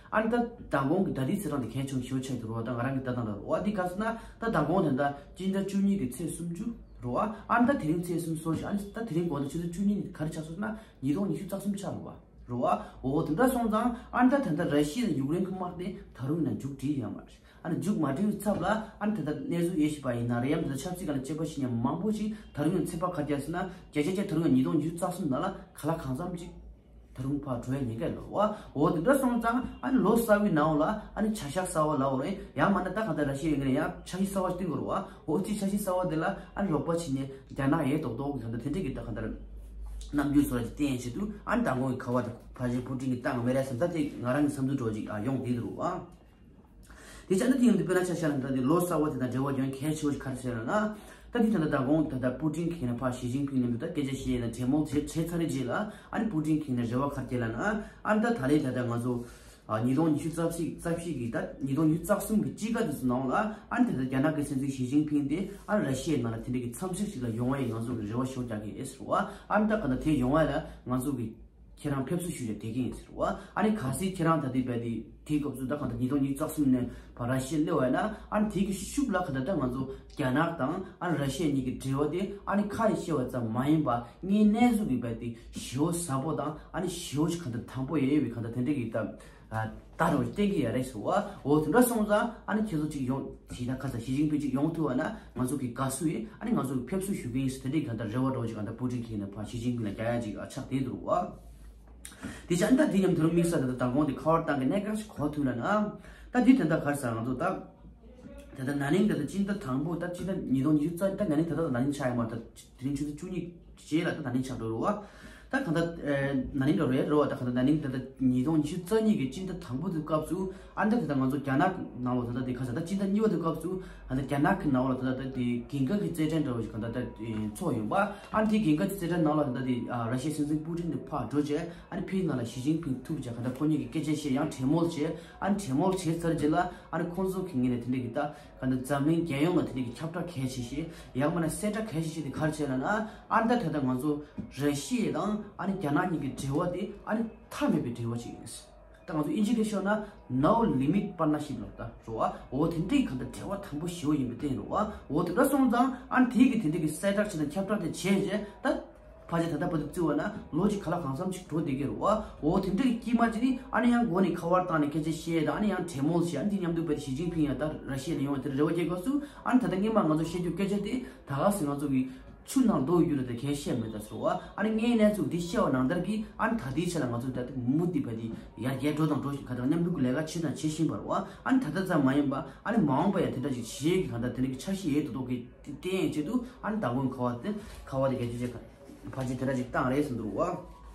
ཨ་ནི་ད་མདང་དགོང་གི་ད་ལྟའི་ཚེ་རང་དེ་གལ་ཆེ་བོ་ཞེ་པོ་ཆགས་འདུག་རོ། ད་ང་རང་གི་ལྟ་སྟངས་ལ་རོ། ཨ་འདི་ག་ཟེར་ན་ད་མདང་དགོང་དེ་ད་སྤྱི་ཟླ་བཅུ་གཉིས་ཀྱི་ཚེས་སུམ་ཅུ་རོ། ཨ་ནི་ད་དེ་རིང་ཚེས་སུམ་ཅུ་སོང་ཞིག་ཨ་ནི་ད་དེ་རིང་དགོང་དག་ཆུ་ཚོད་བཅུ་གཉིས་ནི་ག་རེ་ཆགས་སོང་ཟེར་ན་ཉིས་སྟོང་ཉི་ཤུ་རྩ་གསུམ་ཆགས་རོ་བ། རེད་བ། འོ་དེ་འདྲ་སོང་ཙང་ཨ་ནི་ད་ད་ལྟ་ར་ཤི་ཡ་དང་ཡུཀ་རེན་གྱི་དམག་དེ་ད་རུང་ཡིན་ན་མཇུག་སྒྲིལ་ཡོད་མ་རེད། ཨ་ནི་མཇུག་མ་སྒྲིལ་བའི་ཚབ་ལ་ཨ་ནི་ད་ལྟ་གནས་ཚུལ་དབྱེ་ཞིབ་པ་ཡིན་ན་རེད་ཡང་ད་ལྟ་ཆབ་སྲིད་སྒང་ལ་དཔྱད་པ་བྱེད་མཁན་མང་པོ་ཞིག་ད་རུང་ཡང་ཚོད་དཔག་ག་རེ་བརྒྱབ་ཟེར་ན་བརྒྱ་ཆ་བརྒྱ་ད་རུང་ཡང་ཉིས་སྟོང་ཉི་ཤུ་རྩ་གསུམ་ནང་ལ་ག་ལ་གང་འཚམ་ཅིག་ད་རུང་ཕར་འགྲོ་ཡ་ཉེན་ཁ་ཡོད་རེད་བ། འོ་དེ་འདྲ་སོང་ཙང་ཨ་ནི་ལོ་གསར་བའི་ནང་ལ་ཨ་ནི་བྱ་གཞག་གསར་བ་ལབ་དགོས་རེད། ཡང་མིན་ན་ད་གང་ལྟར་ར་ཤི་ཡ་ཡིན་ན་ཡང་འཆར་གཞི་གསར་བ་ཞིག་བཏིང་དགོས་རེད་བ། འོ་དེ་འཆར་གཞི་གསར་བ་དེ་ལ་ཨ་ནི་རོགས་པ་བྱེད་མཁན་རྒྱ་ནག་ཡོད་མདོག་མདོག་གི་གང་ལྟར་དེ་འདྲས་ཀྱི་ད་གང་ལྟར་རྣམ་འགྱུར་བཟོ་འདྲ་ཅིག་བསྟན་ཡས་ཆེད་དུ་ཨ་ནི་མདང་དགོང་གི་ཁ་པར་དེ་ཕལ་ཆེར་པུ་ཏིན་གྱིས་བཏང་མེད་རེད་བསམ། ད་དེ་ང་རང་གི་བསམ་ཚུལ་འདྲ་བོ་ཅིག་ཨ་ཡོང་བསྡད་འདུག་རེད་བ། དེ་བྱས་ན་དེ་ཡིན་དུས་དཔེར་ན་ཆ་བཞག་ན་ད་དེ་ལོ་གསར་བ་དེ་དང་འབྲེལ་བ་ཡོང་གལ་ཆེ་བོ་ཞིག་ག་རེ་ཟེར་ན། ད་དེ་ད་ལྟ་མདང་དགོང་ད་ལྟ་པུ་ཏིན་གྱིས་ན་ཕར་ཞི་ཅིན་ཕིང་མཉམ་དུ་ད་སྐད་ཆ་བཤད་ཡས་དང་གྲོས་མོལ་བྱས་བྱས་ཚར་བའི་རྗེས་ལ་ཨ་ནི་པུ་ཏིན་གྱིས་ན་རེ་བ་ག་རེ་བསྐྱལ་ལབ་ན། ཨ་ནི་ད་ད་རེས་ད་ལྟ་ང་ཚོ་ཨ་ཉིས་སྟོང་ཉི་ཤུ་རྩ་གཅིག་རྩ་བཞི་གི་ད་ཉིས་སྟོང་ཉི་ཤུ་རྩ་གསུམ་གྱི་དཔྱིད་ཀ་དེ་ཚོ་ནང་ལ་ཨ་ནི་ད་ལྟ་རྒྱ་ནག་གི་སྲིད་འཛིན་ཞི་ཅིན་ཕིང་དེ་ཨ་ནི་ར་ཤི་ཡའི་ནང་ལ་དེ་འདྲ་གི་འཚམས་གཟིགས་ཤིག་ལ་ཡོང་བ་ཡི་ང་ཚོ་གི་རེ་བ་ཤོར་རྒྱག་གི་ཡོད་ཟེར་བ། ཨ་ནི་ད་ག་ད་དེ་ཡོང་བ་ལ་ང་ཚོ་གི་ཁྱེད་རང་ཕེབས་བསུ་ཞུ་ཡ་བསྡད་ཀྱི་ཡིན་ཟེར་བ། ཨ་ནི་གལ་སྲིད་ཁྱེད་རང་ད་ལྟའི་བར་དེ་དེའི་སྐབས་སུ་ད་གང་ལྟར་ཉིས་སྟོང་ཉི་ཤུ་རྩ་གསུམ་ནས་ཕར་ར་ཤི་ཡར་སླེབས་པ་ཡིན་ན་ཨ་ནི་དེའི་གི་ཤུགས་ལ་གང་ལྟར་ད་ང་ཚོ་རྒྱ་ནག་དང་ཨ་ནི་ར་ཤི་ཡ་གཉིས་ཀྱི་འབྲེལ་བ་དེ་ཨ་ནི་ཁ་ནས་བཤད་པ་ཙམ་མ་ཡིན་པ་དངོས་གནས་ཚུལ་གྱི་བར་དེ་ཞེ་པོ་ཟབ་པོ་དང་ཨ་ནི་ཞེ་པོ་ཞིག་གང་ལྟར་དམ་པོ་ཡོད་པའི་གང་ལྟར་དེ་འདྲ་གི་ད་ད་རུང་བསྟན་གྱི་ཡོད་རེད་ཟེར་བ། འོ་དེ་འདྲ་སོང་ཙང་ཨ་ནི་ཁྱེད་ཚོ་གཅིག་ཡོང་ཞིག་ད་ཁ་ས་ཞི་ཅིན་ཕིང་གཅིག་ཡོང་ཐུབ་པ་ན་ང་ཚོ་གི་དགའ་བསུ་ཡིན། ཨ་ནི་ང་ཚོ་གི་ཕེབས་བསུ་ཞུ་གི་ཡིན་ཟེར་དེ་འདྲའི་གང་ལྟར་རེ་བ་འདྲ་བོ་ཅིག་གང་ལྟར་པུ་ཏིན་གྱིས་ནས་ཕར་ཞི་ཅིན་ཕིང་ལ་རྒྱག་ཡ་ཅིག་ཨ་ཆགས་བསྡད་འདུག་བ། དེ་ཅང་ད་དེ་མཉམ་དུ་དམིགས་བསལ་ད་ལྟ་མདང་དགོང་དེ་ཁ་པར་བཏང་གི་གནད་འགག་ཞིག་གོ་ཐུབ་ལ་ན། ད་དེ་དེ་འདྲ་ག་རེ་ཟེར་ང་ཚོ་ད། ད་ལྟ་ན་ནིང་ད་ལྟ་སྤྱི་ཟླ་དང་པོ་ད་སྤྱི་ཟླ་ཉིས་སྟོང་ཉི་ཤུ་རྩ་ད་ན་ནིང་ད་ལྟ་ད་ན་ནིང་ཆགས་ཡོད་མ་རེད། ད་དེ་རིང་ཆུ་ཚོད་བཅུ་གཉིས་རྗེས་ལ་ད་ན་ནིང་ཆགས་འགྲོ་རུ་བ། ད་གང་ལྟར་ན་ནིང་འགྲོ་རེད་རོ་བ། ད་གང་ལྟར་ན་ནིང་ད་ལྟ་ཉིས་སྟོང་ཉི་ཤུ་རྩ་གཉིས་ཀྱི་སྤྱི་ཟླ་དང་པོ་དེ་སྐབས་སུ་ཨ་ནི་ད་ལྟ་ང་ཚོ་རྒྱ་ནག་ནང་ལ་ད་ལྟ་དེ་ག་ས་ད་སྤྱི་ཟླ་གཉིས་པ་དེ་སྐབས་སུ་ཨ་ནི་རྒྱ་ནག་གི་ནང་ལ་ད་ལྟ་ད་དེ་རྒྱལ་ཁབ་ཀྱི་རྩེད་འགྲན་འདྲ་བོ་ཞིག་གང་ལྟར་ད་ཚོགས་ཡོང་བ། ཨ་ནི་དེ་རྒྱལ་ཁབ་ཀྱི་རྩེད་འགྲན་ནང་ལ་ད་ལྟ་དེ་ཨ་ར་ཤི་ཡའི་སྲིད་འཛིན་པུ་ཏིན་དེ་ཕར་འགྲོ་བྱས་ཨ་ནི་ཕའི་ནང་ལ་ཞི་ཅིན་ཕིང་ཐུག་བྱས་གང་ལྟར་ཁོ་གཉིས་ཀྱི་སྐད་ཆ་བཤད་ཡང་གྲོས་མོལ་བྱས། ཨ་ནི་གྲོས་མོལ་བྱས་ཚར་རྗེས་ལ་ཨ་ནི་ཁོང་ཚོ་གི་ངོས་ནས་དེ་འདྲ་གི་ད་གང་ལྟར་འཛམ་གླིང་རྒྱལ་ཡོངས་ལ་དེ་འདྲ་གི་ཁྱབ་བསྒྲགས་གལ་ཆེ་ཤོས་ཡང་མིན་ན་གསལ་བསྒྲགས་གལ་ཆེ་ཤོས་དེ་ག་རེ་བྱས་ལབ་ན། ཨ་ནི་ད་ད་ལྟ་ང་ཚོ་ར་ཤི་ཡ་དང་ཨ་ནི་རྒྱ་ནག་གཉིས་ཀྱི་འབྲེལ་བ་དེ་ཨ་ནི་མཐའ་མེད་པའི་འབྲེལ་བ་ཅིག་ཡིན། ད་ང་ཚོ་ཨིན་ཇི་སྐད་ཤོད་ན་no limit partnership ལབ་ད་རོ་བ། འོ་དེ་འདྲའི་གང་ལྟར་འབྲེལ་བ་དམ་པོ་ཞེ་པོ་ཡིན་པའི་སྟེང་རོ་བ། འོ་དེ་འདྲ་སོང་ཙང་ཨ་ནི་དེའི་གི་དེ་འདྲའི་གི་གསལ་བསྒྲགས་བྱས་དང་ཁྱབ་བསྒྲགས་དེ་བྱས་རྗེས་ད་ཕལ་ཆེར་ད་ལྟ་བར་དུ་བརྩི་བ་ན་ལོ་གཅིག་ག་ལ་གང་འཚམ་ཞིག་འགྲོ་བསྡད་ཀྱི་རོ་བ། འོ་དེ་འདྲའི་གི་དཀྱིལ་མ་ཅིག་ནི་ཨ་ནི་ཡང་འགོ་ནས་ཁ་པར་བཏང་ནས་སྐད་ཆ་བཤད་དང་ཨ་ནི་ཡང་གྲོས་མོལ་བྱས། ཨ་ནི་དེ་མཉམ་དུ་བས་ཞི་ཅིན་ཕིང་ཡང་ད་ར་ཤི་ཡ་ལ་ཡོང་བའི་དེར་རེ་བ་བྱེད་དགོས་སུ། ཨ་ནི་ད་ལྟ་སྔོན་མ་ང་ཚོ་བཤད་རྒྱུ་སྐད་ཆ་དེ་ད་ག་སེ་ང་ཚོ་གི་ཆུ་ནང་རྡོ་ཡོད་རེད་དེ་གས་བཤད་མེད་ད་ཟེར་བ། ཨ་ནི་ངའི་གནས་ཚུལ་འདི་བཤད་པ་ནང་ལྟར་གྱི་ཨ་ནི་ད་ལྟའི་ཆ་ལ་ང་ཚོ་ད་ལྟ་མུ་མཐུད་བས་དེ་ཡར་རྒྱས་འགྲོ་དང་འགྲོ་བཞིན་ག་དང་མཉམ་རུབ་ཀྱི་ལས་ཀ་བྱེད་དང་བྱེད་བཞིན་པ་རེད་བ། ཨ་ནི་ད་ལྟ་ཙམ་མ་ཡིན་པ་ཨ་ནི་མ་འོངས་པ་ཡང་དེ་འདྲ་ཞིག་བྱེད་ཀྱི་གང་ལྟར་དེ་འདྲ་གི་འཆར་གཞི་ཡོད་དོ་དོ་གི་བསྟན་ཡས་ཆེད་དུ་ཨ་ནི་མདང་དགོང་ཁ་པར་དེ་ཁ་པར་དེ་གལ་ཆེ་ཆེ་ཕལ་ཆེར་དེ་འདྲ་ཞིག་བཏང་རེད་ཟེར་འདུག་བ།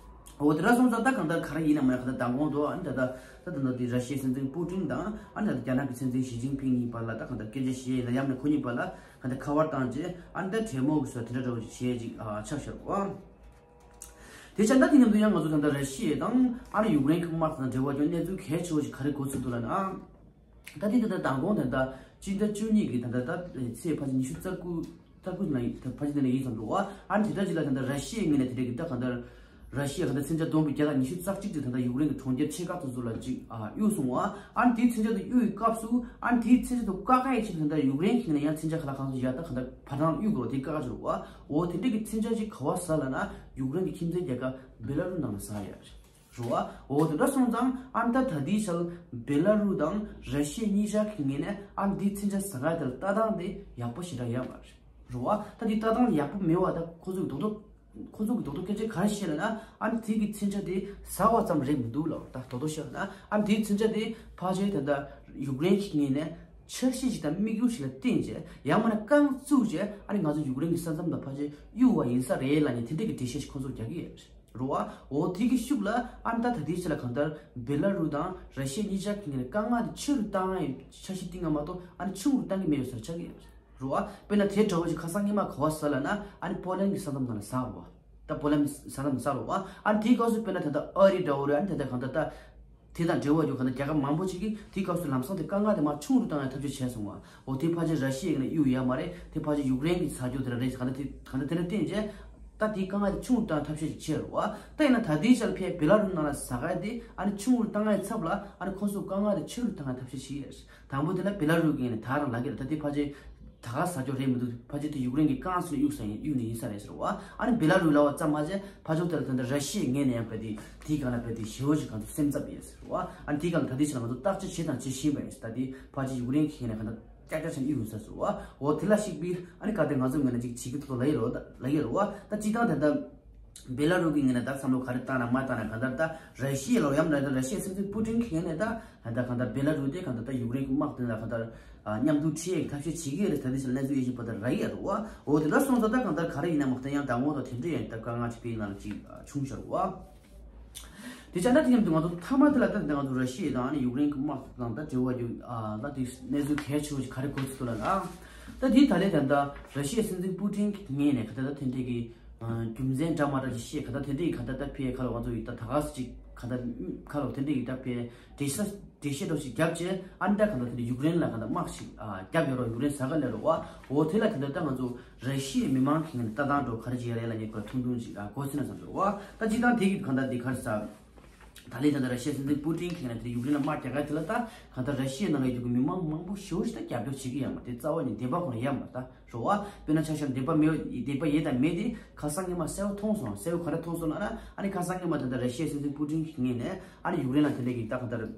འོ་དེ་འདྲ་སོང་ཙང་ད་གང་ལྟར་ག་རེ་ཡིན་ན་མ་ཡིན་གང་ལྟར་མདང་དགོང་དུ་ཨ་ནི་ད་ལྟ་ད་ད་ལྟ་དེ་ར་ཤི་ཡའི་སྲིད་འཛིན་པུ་ཏིན་དང་ཨ་ནི་ད་ལྟ་རྒྱ་ནག་གི་སྲིད་འཛིན་ཞི་ཅིན་ཕིང་གཉིས་བར་ལ་ད་གང་ལྟར་སྐད་ཆ་བཤད་ཡིན་ན་ཡང་ན་ཁོ་གཉིས་བར་ལ་གང་ལྟར་ཁ་པར་བཏང་རྗེས་ཨ་ནི་ད་གྲོས་མོལ་གྱི་སོ་དེ་འདྲ་འདྲ་བོ་ཞིག་བྱས་ཅིག་ཨ་ཆགས་བཞག་པ། དེ་ཆ་ད་དེ་མཉམ་དུ་ཡང་ང་ཚོ་ད་ལྟ་ར་ཤི་ཡ་དང་ཨ་ནི་ཡུཀ་རེན་གྱི་དམག་དང་འབྲེལ་བ་ཀྱང་གནས་ཚུལ་གལ་ཆེ་བོ་ཞིག་ག་རེ་གོ་ཚུལ་འདུག་ལབ་ན། ད་དེ་ད་ལྟ་མདང་དགོང་ད་ལྟ་སྤྱི་ཟླ་བཅུ་གཉིས་ཀྱི་ད་ལྟ་ད་ཚེས་ཕལ་ཆེར་ཉི་ཤུ་རྩ་དགུ་རྩ་དགུ་ན་ད་ཕལ་ཆེར་དེ་ནས་ཡིན་ཙམ་འདུག་བ། ཨ་ནི་དེ་འདྲ་ཅིག་ལ་ད་ལྟ་ར་ཤི་ཡའི་ངོས་ནས་དེ་འདྲ་གི་ད་གང་ལྟར་ར་ཤི་ཡ་གང་ལྟར་མཚོན་ཆ་བསྡོམས་པའི་རྒྱ་ལ་ཉི་ཤུ་རྩ་གཅིག་ཅིག་ད་ལྟ་ཡུཀ་རེན་གྱི་གྲོང་ཁྱེར་ཆེ་ཁག་དེ་ཚོ་ལ་ཅིག་ཨ་གཡུགས་སོང་བ། ཨ་ནི་དེའི་མཚོན་ཆ་དེ་གཡུགས་པའི་སྐབས་སུ་ཨ་ནི་དེའི་མཚོན་ཆ་དེ་བཀག་ཡས་ཆེད་དུ་ད་ལྟ་ཡུཀ་རེན་གྱི་ངོས་ནས་ཡང་མཚོན་ཆ་ག་ལ་གང་ཚོ་ཡར་ད་གང་ལྟར་བར་སྟོང་གཡུགས་དགོས་དེ་བཀག་ཆོག་བ། འོ་དེ་འདྲ་གི་མཚོན་ཆ་ཅིག་ག་བ་ཟ་ལབ་ན་ཡུཀ་རེན་གྱི་ཁྱིམ་མཚེས་རྒྱལ་ཁབ་བེ་ལ་རུ་ནང་ལ་ཟ་ཡོད་རེད། རེད་བ། འོ་དེ་འདྲ་སོང་ཙང་ཨ་ནི་ད་ད་ལྟའི་ཆར་བེ་ལ་རུ་དང་ར་ཤི་ཡ་གཉིས་ཆར་གྱི་ངོས་ནས་ཨ་ནི་འདིའི་མཚོན་ཆ་ཟ་ག་དེ་ལ་ལྟ་སྟངས་དེ་ཡག་པོ་ཞེ་དྲག་ཡོད་མ་རེད། རེད་བ། ད་འདི་ལྟ་སྟངས་ཡག་པོ་མེད་བ། ད་ཁོ་ཚོ་གི་རྡོག་རྡོག་ཁོ་ཚོ་གི་རྡོག་རྡོག་སྐད་ཆ་ག་རེ་བཤད་ལབ་ན་ཨ་ནི་དེ་གི་མཚོན་ཆ་དེ་ཟ་བ་ཙམ་རེད་མི་འདུག་ལབ། ད་རྡོག་རྡོག་བཤད་ལབ་ན་ཨ་ནི་དེའི་མཚོན་ཆ་དེ་ཕལ་ཆེར་ད་ལྟ་ཡུཀ་རེན་གྱི་ངོས་ནས་འཆར་གཞི་ཞིག་དང་དམིགས་ཡུལ་ཞིག་ལ་བརྟེན་བྱས་ཡང་མིན་ན་རྐང་བཙུགས་བྱས་ཨ་ནི་ང་ཚོ་ཡུཀ་རེན་གྱི་ས་མཚམས་ལ་ཕལ་ཆེར་གཡུག་པ་ཡིན་ས་རེད་ལབ་ནས་དེ་འདྲ་གི་འགྲེལ་བཤད་ཞིག་ཁོ་ཚོ་རྒྱག་གི་ཡོད་རེད། རེད་བ། འོ་དེ་གི་ཤུགས་ལ་ཨ་ནི་ད་ད་ལྟའི་ཆ་ལ་གང་ལྟར་བེ་ལ་རུ་དང་ར་ཤི་ཡ་གཉིས་ཆ་གི་ངོས་ནས་དཀའ་ངལ་དེ་ཆེ་རུ་བཏང་ཡ་འཆར་གཞི་བཏིང་ཡ་མ་གཏོགས་ཨ་ནི་ཆུང་རུ་བཏང་གི་མེད་པའི་བཟོ་འདྲ་ཆགས་ཀྱི་ཡོད་རེད། རེད་བ། དཔེར་ན་དེ་འདྲ་བོ་ཞིག་ཁ་སང་སྔོན་མ་ག་བ་ཟ་ལབ་ན་ཨ་ནི་པོ་ལན་གྱི་ས་མཚམས་ནང་ལ་ཟ་རེད་བ། ད་པོ་ལན་ས་མཚམས་ཟ་རེད་བ། ཨ་ནི་དེའི་སྐབས་སུ་དཔེར་ན་ད་ལྟ་ཨ་རི་འདྲ་བོ་རེད། ཨ་ནི་ད་ལྟ་གང་ལྟར་ད། དེ་དང་འབྲེལ་བ་ཡོད་ག་ན་རྒྱལ་ཁབ་མང་པོ་ཞིག་གིས་དེའི་སྐབས་སུ་ལམ་སང་དེ་དཀའ་ངལ་དེ་མར་ཆུང་རུ་བཏང་ཡ་ཐབས་ཤེས་བྱས་སོང་བ། འོ་དེ་ཕལ་ཆེར་ར་ཤི་ཡའི་ངོས་ནས་གཡུག་ཡ་མ་རེད། དེ་ཕལ་ཆེར་ཡུཀ་རེན་གྱིས་ཟ་རྒྱུ་དེ་ར་རེད། གང་ལྟར་དེ་གང་ལྟར་དེ་འདྲ་བརྟེན་བྱས་ད་དེའི་དཀའ་ངལ་དེ་ཆུང་རུ་བཏང་ཡ་ཐབས་ཤེས་ཤིག་བྱས་རེད་བ། ད་ཡིན་ན་ད་ལྟའི་ཆར་ཕར་བེ་ལ་རུ་ནང་ལ་ཟ་ག་དེ་ཨ་ནི་ཆུང་རུ་བཏང་ཡའི་ཚབ་ལ་ཨ་ནི་ཁོང་ཚོ་དཀའ་ངལ་དེ་ཆེ་རུ་བཏང་ཡ་ཐབས་ཤེས་བྱེད་ཡ་རེད། དང་པོ་དེ་ལ་བེ་ལ་རུ་གི་ངོས་ནས་ད་རང་ལབ་ཀྱི་རེད། ད་དེ་ཕལ་ཆེར་ ད་ག་ཟ་རྒྱུ་རེད་མི་འདུག་ཕལ་ཆེར་དེ་ཡུཀ་རེན་གྱི་རྐང་སོ་གཡུག་ས་ཡིན་གཡུག་ནི་ཡིན་ས་རེད་ཟེར་བ། ཨ་ནི་བེ་ལ་རུ་ལ་བ་ཙམ་མ་བྱས་ཕར་ཕྱོགས་དེ་ལ་ད་ལྟ་ར་ཤི་ཡའི་ངོས་ནས་ཡང་བལྟས་དེ་དེའི་སྒང་ལ་བལྟས་དེ་ཞེ་པོ་ཅིག་གང་དུ་སེམས་འཚབ་ཡོད་ཟེར་བ། ཨ་ནི་དེའི་སྒང་ལ་ད་ལྟའི་ཆ་ལ་ང་ཚོ་བརྟག་དཔྱད་བྱེད་དང་བྱེད་བཞིན་པ་ཡིན་ཟེར། ད་དེ་ཕལ་ཆེར་ཡུཀ་རེན་གྱི་ངོས་ནས་གང་ལྟར་ཀྱག་ཀྱག་བྱས་ནས་གཡུག་ཡོད་ས་ཟེར་བ། འོ་དེ་ལ་གཞིགས་པའི་ཨ་ནི་ག་དེ་ང་ཚོ་ངོས་ནས་ཅིག་བྱེད་ཀྱི་ཐོག་ལ་ཡོད་རེད་བ། ད་ལ་ཡོད་རེད་བ། ད་སྤྱིར་བཏང་ད་ལྟ་བེ་ལ་རུ་གི་ངོས་ནས་ད་བསམ་བློ་ག་རེ་བཏང་ན་མ་བཏང་ན་གང་ལྟར་ད་ར་ཤི་ཡའི་ལོག་གཡམ་རེད། ད་ར་ཤི་ཡའི་སྲིད་འཛིན་པུ་ཏིན་གྱི་ངོས་ནས་ད་ད་གང་ལྟར་བེ་ལ་རུ་དེ་གང་ལྟར་ད་ཡུཀ་རེན་གྱི་དམག་དེ་ལ་གང་ལྟར་མཉམ་དུ་ཁྲིད་ཡས་ཐབས་ཤེས་བྱེད་ཀྱི་ཡོད་རེད། ད་དེ་ཚོ་གནས་ཚུལ་དབྱེ་ཞིབ་པ་ད་ར་ཡི་ཡ་རུ་བ། འོ་དེ་འདྲ་སོང་ཙང་ད་གང་ལྟར་ག་རེ་ཡིན་ན་མ་གཏོགས་ཡང་ད་ངོ་ད་དེ་འདྲ་ཡང་ད་དཀའ་ངལ་ཅིག་བེ་ལ་ཅིག་བྱུང་ཤར་བ། དེ་ཆ་ན་དེ་མཉམ་དུ་ང་ཚོ་མཐའ་མ་དེ་ལ་ད་ད་ང་ཚོ་ར་ཤི་ཡ་དང་ཨ་ནི་ཡུཀ་རེན་གྱི་དམག་དང་ད་འབྲེལ་བ་ཡོད་ཨ་ད་དེ་གནས་ཚུལ་གལ་ཆེ་བོ་ཞིག་ག་རེ་གོ་ཚུལ་ལ་ན། ད་དེ་ད་ལས་ད་ད་ར་ཤི་ཡའི་སྲིད་འཛིན་པུ་ཏིན་གྱི་ངོས་ནས་ག་ད་ད་དེ་འདྲས་ཀྱི་རྒྱུ་མཚན་འདྲ་མ་འདྲ་ཅིག་བཤད་ག་ད་དེ་འདྲས་ཀྱི་ག་ད་ད་ཕེ་ཁ་ལ་ང་ཚོ་ཡི་ད་ད་ག་ས་ཅིག་ག་ད་ཁ་ལ་དེ་འདྲས་ཀྱི་ད་ཕེ་འགྲེལ་བཤད་འགྲེལ་བཤད་འདྲ་ཞིག་བརྒྱབ་བྱས་ཨ་ནི་ད་ག་ད་དེ་འདྲས་ཡུཀ་རེན་ལ་ག་ད་དམག་ཞིག་ཨ་བརྒྱབ་ཡོད་རོགས། ཡུཀ་རེན་ཟ་ག་ལེ་རོ་བ། འོ་དེ་ལ་དེ་འདྲ་ད་ང་ཚོ་ར་ཤི་ཡའི་མི་མང་གི་ངོས་ནས་ལྟ་སྟངས་འགྲོ་ག་རེ་བྱེད་ཡ་རེད་ལ་ངས་ཁོ་ཐུང་ཐུང་ཞིག་ཨ་གོ་ཚོད་ན་བསམ་འདུག་བ། ད་སྤྱིར་བཏང་དེ་གི་གང་ལྟར་དེ་ག་རེ་ཟ། ད་ལས་ད་ལྟ་ར་ཤི་ཡའི་སྲིད་འཛིན་པུ་ཏིན་གྱི་ངོས་ནས་དེ་ཡུཀ་རེན་ལ་དམག་རྒྱག་ག་དེ་ལ་ད་གང་ལྟར་ར་ཤི་ཡའི་ནང་ལ་ཡོད་རྒྱུ་གི་མི་མང་མང་པོ་ཞེ་པོ་ཞིག་ད་རྒྱབ་སྐྱོར་བྱེད་ཀྱི་ཡོད་མ་རེད། རྩ་བ་ནས་འདོད་པ་ཁོ་ན་ཡོད་མ་རེད་ད་རོ་བ། དཔེར་ན་ཆ་བཞག་འདོད་པ་མེད་འདོད་པ་ཡོད་དང་མེད་དེ་ཁ་སང་ཉི་མ་གསལ་པོ་མཐོང་སོང་། གསལ་པོ་ག་རེ་མཐོང་སོང་ལབ་ན་ཨ་ནི་ཁ་སང་ཉི་མ་ད་ལྟ་ར་ཤི་ཡའི་སྲིད་འཛིན་པུ་ཏིན་གྱི་ངོས་ནས་ཨ་ནི་ཡུཀ་རེན་ལ་དེ་འདྲ་གི་ད་གང་ལྟར།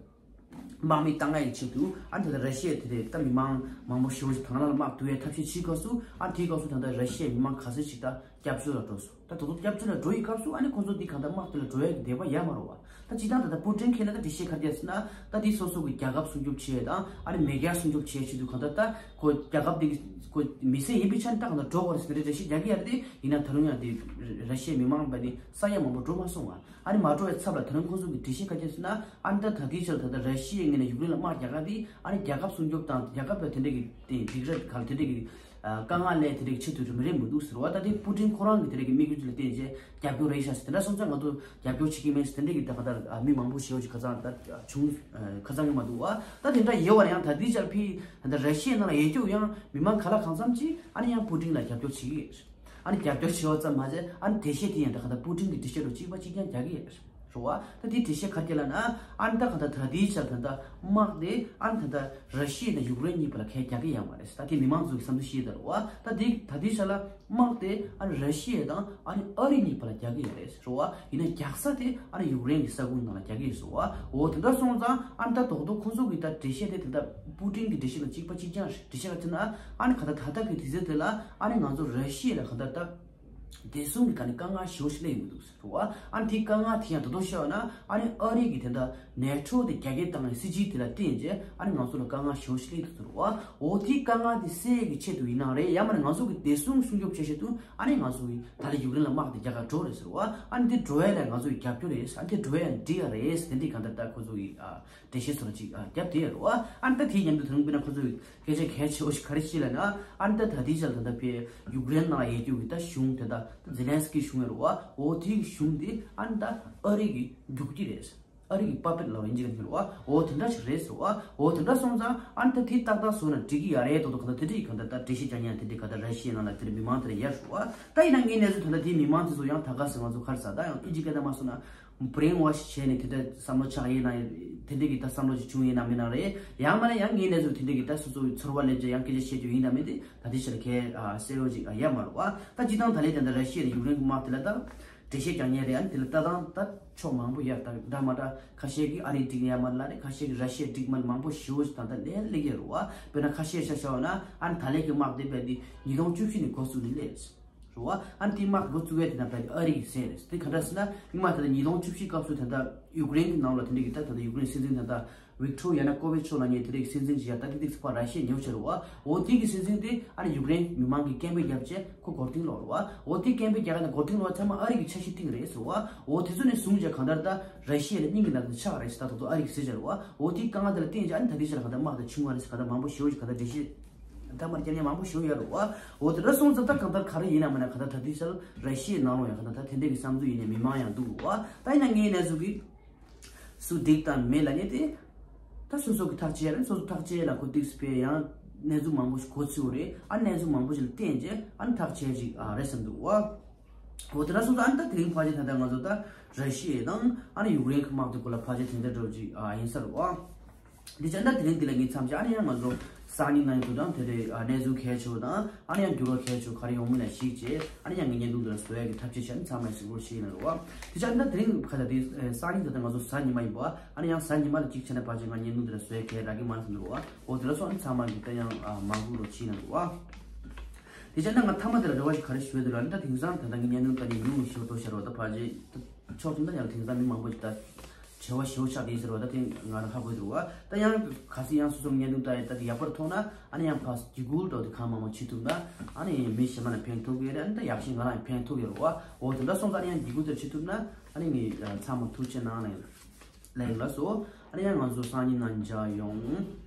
དམག་མི་བཏང་ཡག་གི་ཆེད་དུ་ཨ་ནི་ད་ལྟ་ར་ཤི་ཡ་དེ་དེ་ད་མི་མང་མང་པོ་ཞེ་པོ་ཞིག་དང་ལ་དམག་བསྡུ་བའི་ཐབས་ཤེས་བྱེད་སྐབས་སུ་ཨ་ནི་དེའི་སྐབས་སུ་ད་ལྟ་ར་ཤི་ཡའི་མི་མང་ག་ཚོད་ཞིག་ད་སྐྱབས་བཅོལ་ལ་འགྲོ་སོང་། ད་དོ་དོ་སྐྱབས་བཅོལ་ལ་འགྲོ་ཡི་སྐབས་སུ་ཨ་ནི་ཁོང་ཚོ་འདི་གང་ལྟར་དམག་དེ་ལ་འགྲོ་ཡག་གི་འདོད་པ་ཡོད་མ་རེད་བ། ད་སྤྱིར་བཏང་ད་ལྟ་པུ་ཏིན་ཁྱེད་ལ་ད་འགྲེལ་བཤད་ག་རེ་བརྒྱབ་ཟེར་ན་ད་དེ་སོ་སོ་གི་རྒྱལ་ཁབ་སྲུང་སྐྱོབ་བྱེད་ཡས་དང་ཨ་ནི་མེས་རྒྱལ་སྲུང་སྐྱོབ་བྱེད་ཡས་ཆེད་དུ་གང་ལྟར་ད་ཁོ་རྒྱལ་ཁབ་དེ་གི་ཁོ་མི་སེར་ཡིན་པའི་ཆ་ནས་ད་གང་ལྟར་འགྲོ་དགོས་རེད་ཟེར་ནས་འགྲེལ་བཤད་རྒྱག་གི་ཡོད་རེད། དེ་ཡིན་ན་ད་རུང་ཡང་དེ་ར་ཤི་ཡའི་མི་མང་བ་དེ་ས་ཡ་མང་པོ་འགྲོ་མ་སོང་བ། ཨ་ནི་མ་འགྲོ་བའི་ཚབ་ལ་ད་རུང་ཁོང་ཚོ་གི་འགྲེལ་བཤད་ག་རེ་བྱས་ཟེར་ན་ཨ་ནི་ད་ད་ལྟའི་ཆར་ད་ལྟ་ར་ཤི་ཡའི་ངོས་ནས་ཡུཀ་རེན་ལ་དམག་རྒྱག་ག་དེ་ཨ་ནི་རྒྱལ་ཁབ་སྲུང་སྐྱོབ་དང་རྒྱལ་ཁབ་ལ་དེ་འདྲ་གི་དེ་སྡིགས་ར་ག་ལ་དེ་འདྲ་གི་དཀའ་ངལ་ལས་དེ་འདྲ་གི་ཆེད་དུ་རེད་མི་འདུག་ཟེར་བ། ད་དེ་པུ་ཏིན་ཁོ་རང་གི་དེ་འདྲ་གི་དམིགས་ཡུལ་ལ་བརྟེན་བྱས་རྒྱབ་སྐྱོར་རེད་ཤག་ཟེར་དེ་འདྲ་སོང་ཙང་ང་ཚོ་རྒྱབ་སྐྱོར་བྱེད་ཀྱི་མེད་ཟེར་དེ་འདྲ་གི་ད་ག་ད་མི་མང་པོ་ཞེ་པོ་ཅིག་ཁ་སང་ད་བྱུང་ཁ་སང་གི་མ་འདུག་བ། ད་དེ་འདྲ་ཡོད་བ་ཡང་ད་དེའི་ཆར་ཕི་ད་ར་ཤི་ཡའི་ནང་ལ་ཡོད་རྒྱུ་ཡང་མི་མང་ག་ལ་གང་འཚམ་ཅིག་ཨ་ནི་ཡང་པུ་ཏིན་ལ་རྒྱབ་སྐྱོར་བྱེད་ཀྱི་ཡོད། ཨ་ནི་རྒྱབ་སྐྱོར་བྱེད་པ་ཙམ་མ་ཟད་ཨ་ནི་འགྲེལ་བཤད་དེ་ཡང་ད་ག་ད་པུ་ཏིན་གྱི་འགྲེལ་བཤད་དང་གཅིག་པ་གཅིག་རྐྱང་རྒྱག་གི་ཡོད་རེད་བ། ད་དེ་འགྲེལ་བཤད་ག་རེ་རྒྱག་ལབ་ན་ཨ་ནི་ད་ག་ད་ད་དེའི་ཆར་ད་ད་དམག་དེ་ཨ་ནི་ད་ད་ར་ཤི་ཡ་དང་ཡུཀ་རེན་གཉིས་བར་ལ་གང་ཡང་རྒྱག་གི་ཡོད་མ་རེད། ད་དེ་མི་མང་ཚོ་གི་བསམ་ཚུལ་ཤེས་ད་རེད་བ། ད་དེ་ད་དེའི་ཆར་ལ་དམག་དེ་ཨ་ནི་ར་ཤི་ཡ་དང་ཨ་ནི་ཨ་རི་གཉིས་བར་ལ་རྒྱག་གི་ཡོད་རེད་བ། ཡིན་ན་རྒྱག་ས་དེ་ཨ་ནི་ཡུཀ་རེན་གྱི་ས་ཁུལ་ནང་ལ་རྒྱག་གི་ཡོད་རེད་བ། འོ་དེ་འདྲ་སོང་ཙང་ཨ་ནི་ད་རྡོག་རྡོག་ཁོང་ཚོ་གི་ད་འགྲེལ་བཤད་དེ་ད་ད་པུ་ཏིན་གྱི་འགྲེལ་བཤད་དང་གཅིག་པ་གཅིག་རྐྱང་རེད། འགྲེལ་བཤད་ག་རེ་ཟེར་ན་ཨ་ནི་ག་ད་ད་ལྟ་གི་དུས་ཚོད་དེ་ལ་ཨ་ནི་ང་ཚོ་ར་ཤི་ཡ་ལ་ག་ད་ད། བདེ་སྲུང་གི་ག་ནས་དཀའ་ངལ་ཞེ་པོ་ཞིག་སླེབས་ཡོང་གི་འདུག་ཟེར་བ། ཨ་ནི་དེའི་དཀའ་ངལ་དེ་ཡང་ད་དུང་བཤད་པ་ན་ཨ་ནི་ཨ་རི་གི་དེ་འདྲ་ནེ་ཊོ་དེ་རྒྱ་སྐྱེད་བཏང་བའི་སྲིད་ཇུས་དེ་ལ་བརྟེན་རྗེས་ཨ་ནི་ང་ཚོ་ལ་དཀའ་ངལ་ཞེ་པོ་ཞིག་སླེབས་འདུག་ཟེར་བ། འོ་དེའི་དཀའ་ངལ་དེ་སེལ་ཡས་ཀྱི་ཆེད་དུ་ཡིན་ནའང་རེད། ཡང་མིན་ན་ང་ཚོ་གི་བདེ་སྲུང་སྲུང་སྐྱོབ་བྱེད་ཆེད་དུ་ཨ་ནི་ང་ཚོ་གི་ད་ལྟ་ཡུཀ་རེན་ལ་དམག་དེ་རྒྱག་གར་འགྲོ་རེད་ཟེར་བ། ཨ་ནི་དེ་འགྲོ་ཡས་ལ་ང་ཚོ་གི་རྒྱབ་སྐྱོར་རེད། ཨ་ནི་དེ་འགྲོ་ཡས་ལ་འགྲིག་ཡ་རེད། དེ་འདྲའི་གང་ལྟར་ད་ཁོ་ཚོ་གི་ཨ་འགྲེལ་བཤད་ཚོ་ལ་ཅིག་ཨ་རྒྱབ་བསྡད་ཡོད་རེད་བ། ཨ་ནི་ད་དེའི་མཉམ་དུ་ད་རུང་དཔེར་ན་ཁོ་ཚོ་གི་སྐད་ཆ་གལ་ཆེ་བོ་ཞིག་ག་རེ་བཤད་ལབ་ན་ཨ་ནི་ད་ད་ལྟའི་ཆར་ད་ལྟ་ཕའི་ཡུཀ་རེན་ནང་ཡོད་རྒྱུ་གི་ད་གཞུང་དེ་ད་ད་ཛེ་ལན་སི་ཀི་གཞུང་ཡོད་རེད་བ། འོ་དེའི་གི་གཞུང་དེ་ཨ་ནི་ད་ཨ་རི་གི་རྒྱུག་ཁྱི་རེད། ཨ་རི་གི་པ་པེཊ་ལབ་ཡིན་གཅིག་ག་ཡོད་རེད་བ། འོ་དེ་འདྲ་ཞིག་རེད་ཟེར་བ། འོ་དེ་འདྲ་སོང་ཙང་ཨ་ནི་ད་དེ་ཏག་ཏག་བཟོ་ན་འགྲིག་གི་ཡ་རེད་དོ་དོ་ག་ད་དེ་འདྲ་ཡི་ག་ད་ད་འགྲེལ་བཤད་རྒྱག་མཁན་དེ་འདྲ་ག་ད་ར་ཤི་ཡའི་ནང་ལ་དེ་འདྲ་མི་མང་དེ་འདྲ་ཡོད་རེད་བ། ད་ཡིན་ན་ངའི་གནས་ཚུལ་ད་ལྟ་དེའི་མི་མང་དེ་ཚོ་ཡང་ད་ག་ཟེར་ང་ཚོ་ག་རེ་ཟ་ད་ཡང་ཨི་ཇི་སྐད་ད་མ་སོང་ན། བྷི་རེན་ཝོཤ་བྱས་ནས་དེ་འདྲ་བསམ་བློ་ཆགས་ཡིན་ན་དེ་འདྲ་གི་ད་བསམ་བློ་ཅིག་བྱུང་ཡིན་ན་མིན་ན་རེད། ཡང་མིན་ན་ཡང་ངའི་གནས་ཚུལ་དེ་འདྲ་གི་ད་སོ་སོའི་ཚོར་བ་སླེབས་བྱས་ཡང་སྐད་ཆ་བཤད་རྒྱུ་ཡིན་ན་མིན་ཏེ་ད་དེ་ཕྱིར་གལ་གསལ་བོ་ཅིག་ཡོད་མ་རེད་བ། ད་སྤྱིར་བཏང་ད་ལན་དེ་འདྲ་ར་ཤི་ཡ་དང་ཡུཀ་རེན་གི་དམག་དེ་ལ་ད་འགྲེལ་བཤད་རྒྱག་མཁན་རེད། ཨ་ནི་དེ་ལ་ལྟ་སྟངས་ད་ཕྱོགས་མང་པོ་ཡོད། ད་འདྲ་མ་འདྲ་ཁ་ཤས་ཀྱིས་ཨ་རི་འགྲིག་ཡ་མ་རེད་ལབ་རེད། ཁ་ཤས་ཀྱིས་ར་ཤི་ཡ་འགྲིག་མ་རེད། མང་པོ་ཞེ་པོ་ཅིག་ད་ལྟ་ལན་སླེབས་ཡོད་རེད་བ། དཔེར་ན་ཁ་ཤས་ཆ་བཞག་པ་ན་ཨ་ནི་ད་ལན་གི་དམག་དེ་རྦད་དེ་ཉིས་སྟོང་བཅུ་བཞི་ནས་འགོ་བཙུགས་ནས་སླེབས་རེད། རེད་བ། ཨ་ནི་དེའི་དམག་འགོ་བཙུགས་ཡས་དེ་དང་བལ་ཨ་རི་ཡིས་ཟེར་རེད། དེ་ག་འདྲ་ཟེར་ན་སྔོན་མ་ད་ལྟ་ཉིས་སྟོང་བཅུ་བཞི་སྐབས་སུ་ད་ལྟ་ཡུཀ་རེན་གྱི་ནང་ལ་དེ་འདྲ་གི་ད་ད་ལྟ་ཡུཀ་རེན་སྲིད་འཛིན་ད་ལྟ་ཝིག་ཊོར་ཡ་ནུ་ཀོ་ཝིཆ་མཆོག་ལབ་མཁན་དེ་འདྲ་གི་སྲིད་འཛིན་ཅིག་ཡ་ད་ཏིག་ཏིག་ཚོ་ཕར་ར་ཤི་ཡ་ཉེ་བོ་བྱས་རེད་བ། འོ་དེ་གི་སྲིད་འཛིན་དེ་ཨ་ནི་ཡུཀ་རེན་མི་མང་གིས་སྐད་འབོད་བརྒྱབ་བྱས་ཁོ་མགོ་རྟིང་སློག་རེད་བ། འོ་དེ་སྐད་འབོད་རྒྱག་ག་ནས་མགོ་རྟིང་སློག་ཚང་མ་ཨ་རི་གི་ཆ་ཤས་སྟེང་རེད་ཟེར་བ། འོ་དེ་ཚོ་ནས་བཟུང་བྱས་གང་ལྟར་ད་ར་ཤི་ཡ་ལ་སྙིང་གི་ནང་དུ་ཆགས་རེད་ཟེར། ད་དོ་དོ་ཨ་རི་གིས་ཟེར་བྱས་རེད་བ། འོ་དེའི་དཀའ་ངལ་དེ་ལ་བརྟེན་བྱས་ཨ་ནི་ད་ལྟའི་ཆ་ལ་གང་ལྟར་དམག་དེ་བྱུང་བ་རེད་ཟེར། གང་ལྟར་མང་པོ་ཞེ་པོ་ཅིག་གང་ལྟར་འགྲེལ་བཤད། ད་མར་སྐྱབས་མཁན་མང་པོ་ཞིག་ཡོད་རེད་བ། འོ་དེ་འདྲ་སོང་ཙང་ད་གང་ལྟར་ག་རེ་ཡིན་ན་མིན་ན་གང་ལྟར་ད་ལྟའི་ཆར་ར་ཤི་ཡའི་ནང་ལོགས་ཡང་གང་ལྟར་ད་དེ་འདྲ་གི་བསམ་ཚུལ་ཡིན་ནའི་མི་མང་ཡང་འདུག་བ། ད་ཡིན་ན་ངའི་གནས་ཚུལ་གི་སུ་འགྲིག་དང་མེད་ལབ་མཁན་དེ་ད་སོ་སོ་གི་ཐག་བཅད་རེད། སོ་སོ་ཐག་བཅད་ལ་ཁོ་ཏིག་སི་ཕེ་ཡང་གནས་ཚུལ་མང་པོ་ཞིག་གོ་ཚུལ་རེད། ཨ་གནས་ཚུལ་མང་པོ་ཞིག་ལ་བརྟེན་རྗེས་ཨ་ནི་ཐག་བཅད་ཅིག་ཨ་རེད་བསམ་འདུག་བ། འོ་དེ་འདྲ་སོང་ཙང་ཨ་ནི་ད་དེ་རིང་ཕལ་ཆེར་ད་ལྟ་ང་ཚོ་ད་ར་ཤི་ཡ་དང་ཨ་ནི་ཡུཀ་རེན་གི་དམག་དེ་སྐོར་ལ་ཕལ་ཆེར་དེ་འདྲ་འདྲ་བོ་ཅིག་ཨ་ཡིན་ས་རེད་བ། དེ་བྱས་ན་དེ་རིང་འདི་ལ་ངས་མཚམས་བཞག་ཨ་ནི་ཡང་ང་ཚོ་སང་ཉིན་གནང་ཡོད་དང་དེ་རེད། གནས་ཚུལ་གལ་ཆེ་བ་དང་ཨ་ནི་ཡང་འགྱུར་བ་གལ་ཆེ་བ་ག་རེ་ཡོང་མིན་ལ་གཞིགས་བྱས་ཨ་ནི་ཡང་ངའི་བརྙན་ཐུང་འདི་ལ་བཟོ་ཡག་གི་ཐབས་ཤེས་བྱས་ནས་ཚང་མས་གཟིགས་རོགས་བྱེད་ཡིན་ན་རེད་བ། དེ་བྱས་ན་དེ་རིང་ཁ་ལ་དེ་སང་ཉིན་དེ་ལྟ་ང་ཚོ་གཟའ་ཉི་མ་ཡིན་པ་ཨ་ནི་ཡང་གཟའ་ཉི་མ་ལ་གཅིག་བྱས་ན་ཕལ་ཆེར་ང་བརྙན་ཐུང་འདི་ལ་བཟོ་ཡག་གལ་རག་གི་མ་རེད་བསམ་འདུག་བ། འོ་དེ་ལ་སོང་ཨ་ནི་ཚང་མ་གི་ད་ཡང་མ་སྒུག་རོགས་བྱེད་ཡིན་ན་རེད་བ། དེ་བྱས་ན་ང་མཐའ་མ་དེ་ལ་རེ་བ་ཞིག་ག་རེ་ཞུ་འདོད་ལ་ནི་ད་དེང་སང་ད་ལྟ་ངའི་བརྙན་ཐུང་ལྟ་ནས་ཉུང་ཉུང་ཞིག་ཏོ་ཤར་བ་ད་ཕལ་ཆེར་ཕྱོགས་གཅིག་ནས་ཡང་དེང་སང་མི་མང་པོ་ཞིག་ད་བྱ་བ་ཞེ་པོ་ཆགས་བསྡད་ཟེར་བ་ད་དེ་ང་རང་ཧ་གོ་འདུག་བ། ད་ཡང་གལ་སྲིད་ཡང་སོ་སོ་བརྙན་ཐུང་ལྟ་ཡ་ད་དེ་ཡག་པོ་མཐོང་ན་ཨ་ནི་ཡང་ཕར་འཇིགས་སྐུལ་འདྲ་བོ་དེ་གང་མང་མང་བྱེད་ཐུབ་ན་ཨ་ནི་མི་གཞན་མ་ལ་ཕན་ཐོགས་ཀྱི་རེད། ཨ་ནི་ད་ཡག་ཤོས་ང་རང་ཡང་ཕན་ཐོགས་ཡོད་རེད་བ། འོ་དེ་འདྲ་སོང་ཙང་ཨ་ནི་ཡང་འཇིགས་སྐུལ་དེ་བྱེད་ཐུབ་ན་ཨ་ནི་ངས་ཚང་མ་ཐུགས་རྗེ་གནང་ལན་ལན་ལ་སོ། ཨ་ནི་ཡང་ང་ཚོ་སང་ཉིན་ནང་མཇལ་ཡོང་།